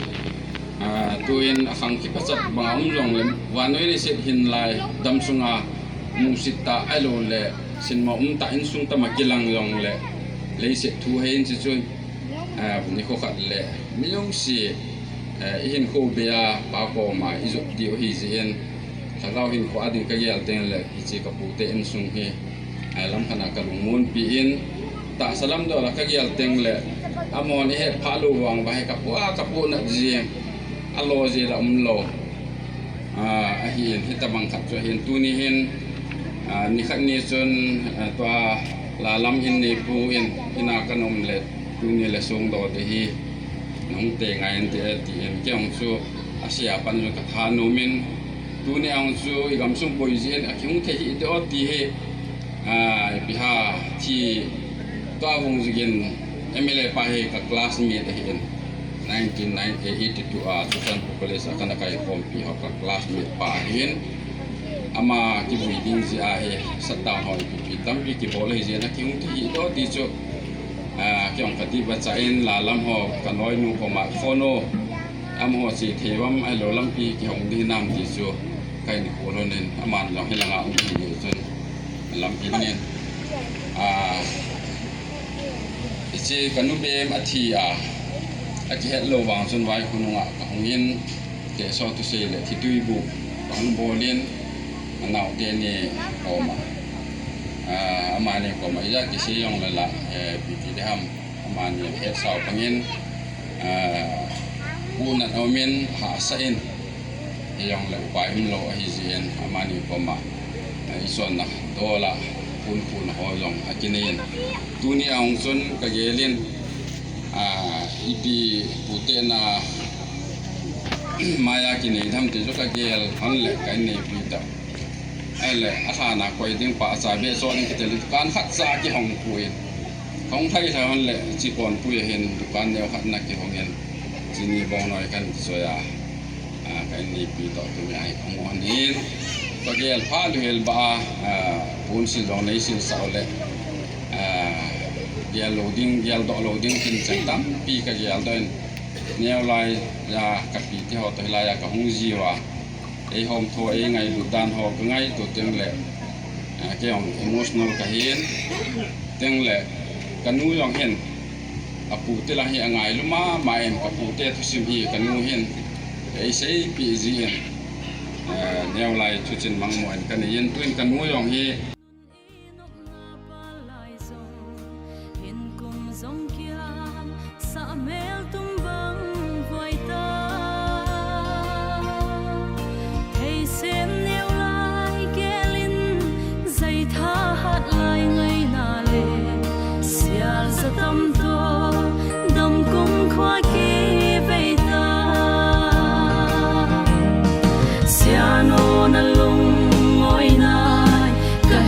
ah, tuin akhang kiphatchat banga um jongle, vannoi leiset hin lai dam sunga musit tah ahiloule sinmo um tah insung tama kilang jongle, leiset thu ahin, chuche chun, ah, nikho khat le mi jouse, eh, ihinkho beiya Pa koma ijop diu ahi jeh in, lhagao hinkho a ding kagel tengle hiche kapute insung hi, eh, lamkhat a kalungmonpi in, tahsa lamdol a kagel tengle, amahon ihet phah lou vang uva hi kapu a kapu nat jeng, alo jeh la umlou. Ah, ahin, hitabang khat chu ahin, tuni hin, ah, nikhat ni chun, ah, tua Lalam in neipu in, ina kana um le, tuni le songdoh te hi nahung teng ngai inte, tin, kei jong chu asei a pat jong kathanom in, tuni a jong chu igamsung boi jeh in akihung thei hih te o ti hi, ah, ipi ham, thi, tua Vungjik in M L A pa hi ka classmate ahin, nineteen eighty-two a Churachandpur College a kana kaikhompi ho ka classmate pa ahin, ama kivui ding jeh a hi shutdown ho ipi ipi tampi kibol ahi jeh in akihung thei hih te o ti chu, ah, kei jong kadih vachah in Lalam ho kanoinu koma phone u, amaho che thei uvam ahilou lampi kihong ding hinam ti chu kahin khol lhonin, aman jong hilanga um ahi jeh chun lampi lhonin, ah, hiche kanu bem athi a, akihet lou vang chun vaikhonung a kahung in, keiso thusei le thitui buh kahung bol in, Anaute ni koma, ah, amani koma ija kisei jongle la, eh, ipi ti ding ham, amani hetsau bangin, ah, punat aumin, hahsa in, hijongle upai umlou ahi jeh in, amani koma, ah, isonna dola, pun pun ho jong akinei in. Tuni ahung chun kagel in, ah, ipi pute na, maya kinei dam ti chu kagel hon le ka inneipi ta. Ahile, alhana koi ding pa, acha be cho ding kitel in dukan khat cha kihong pui. Hung thai thai hon le, chi kon pui hin dukan neo khat na kihong in. Chini bong noi kan kichoi a. Ah, ka inneipi toh tuni a hi kahung hon in. Kagel pha lheh ba a, ah, pun sil jong nei sil sah u le. Ah, gel lou ding, geldoh lou ding tin cheng tampi kagel doh in. Neo lai a kapi te ho toh hilai a kahung jiu a. Eihom tho, eingailut dan ho kangaito teng le, ah, kei jong emotional kahin, teng le kanu jong hin, apu te lang hi angailu mama in, kapu te thusim hi kanu hin eiseipeh jin, ah, neo lai thuchinh mangmo in kanei in, tuin kanu jong hi, Inkum jong kia, sahmel tum bang voi ta. Theisem neo lai gelin, jai thahat lai ngaina le, sial sa tam toh, dam kum khua kivei ta. Sianu na lungngoina, ka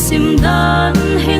simdan hi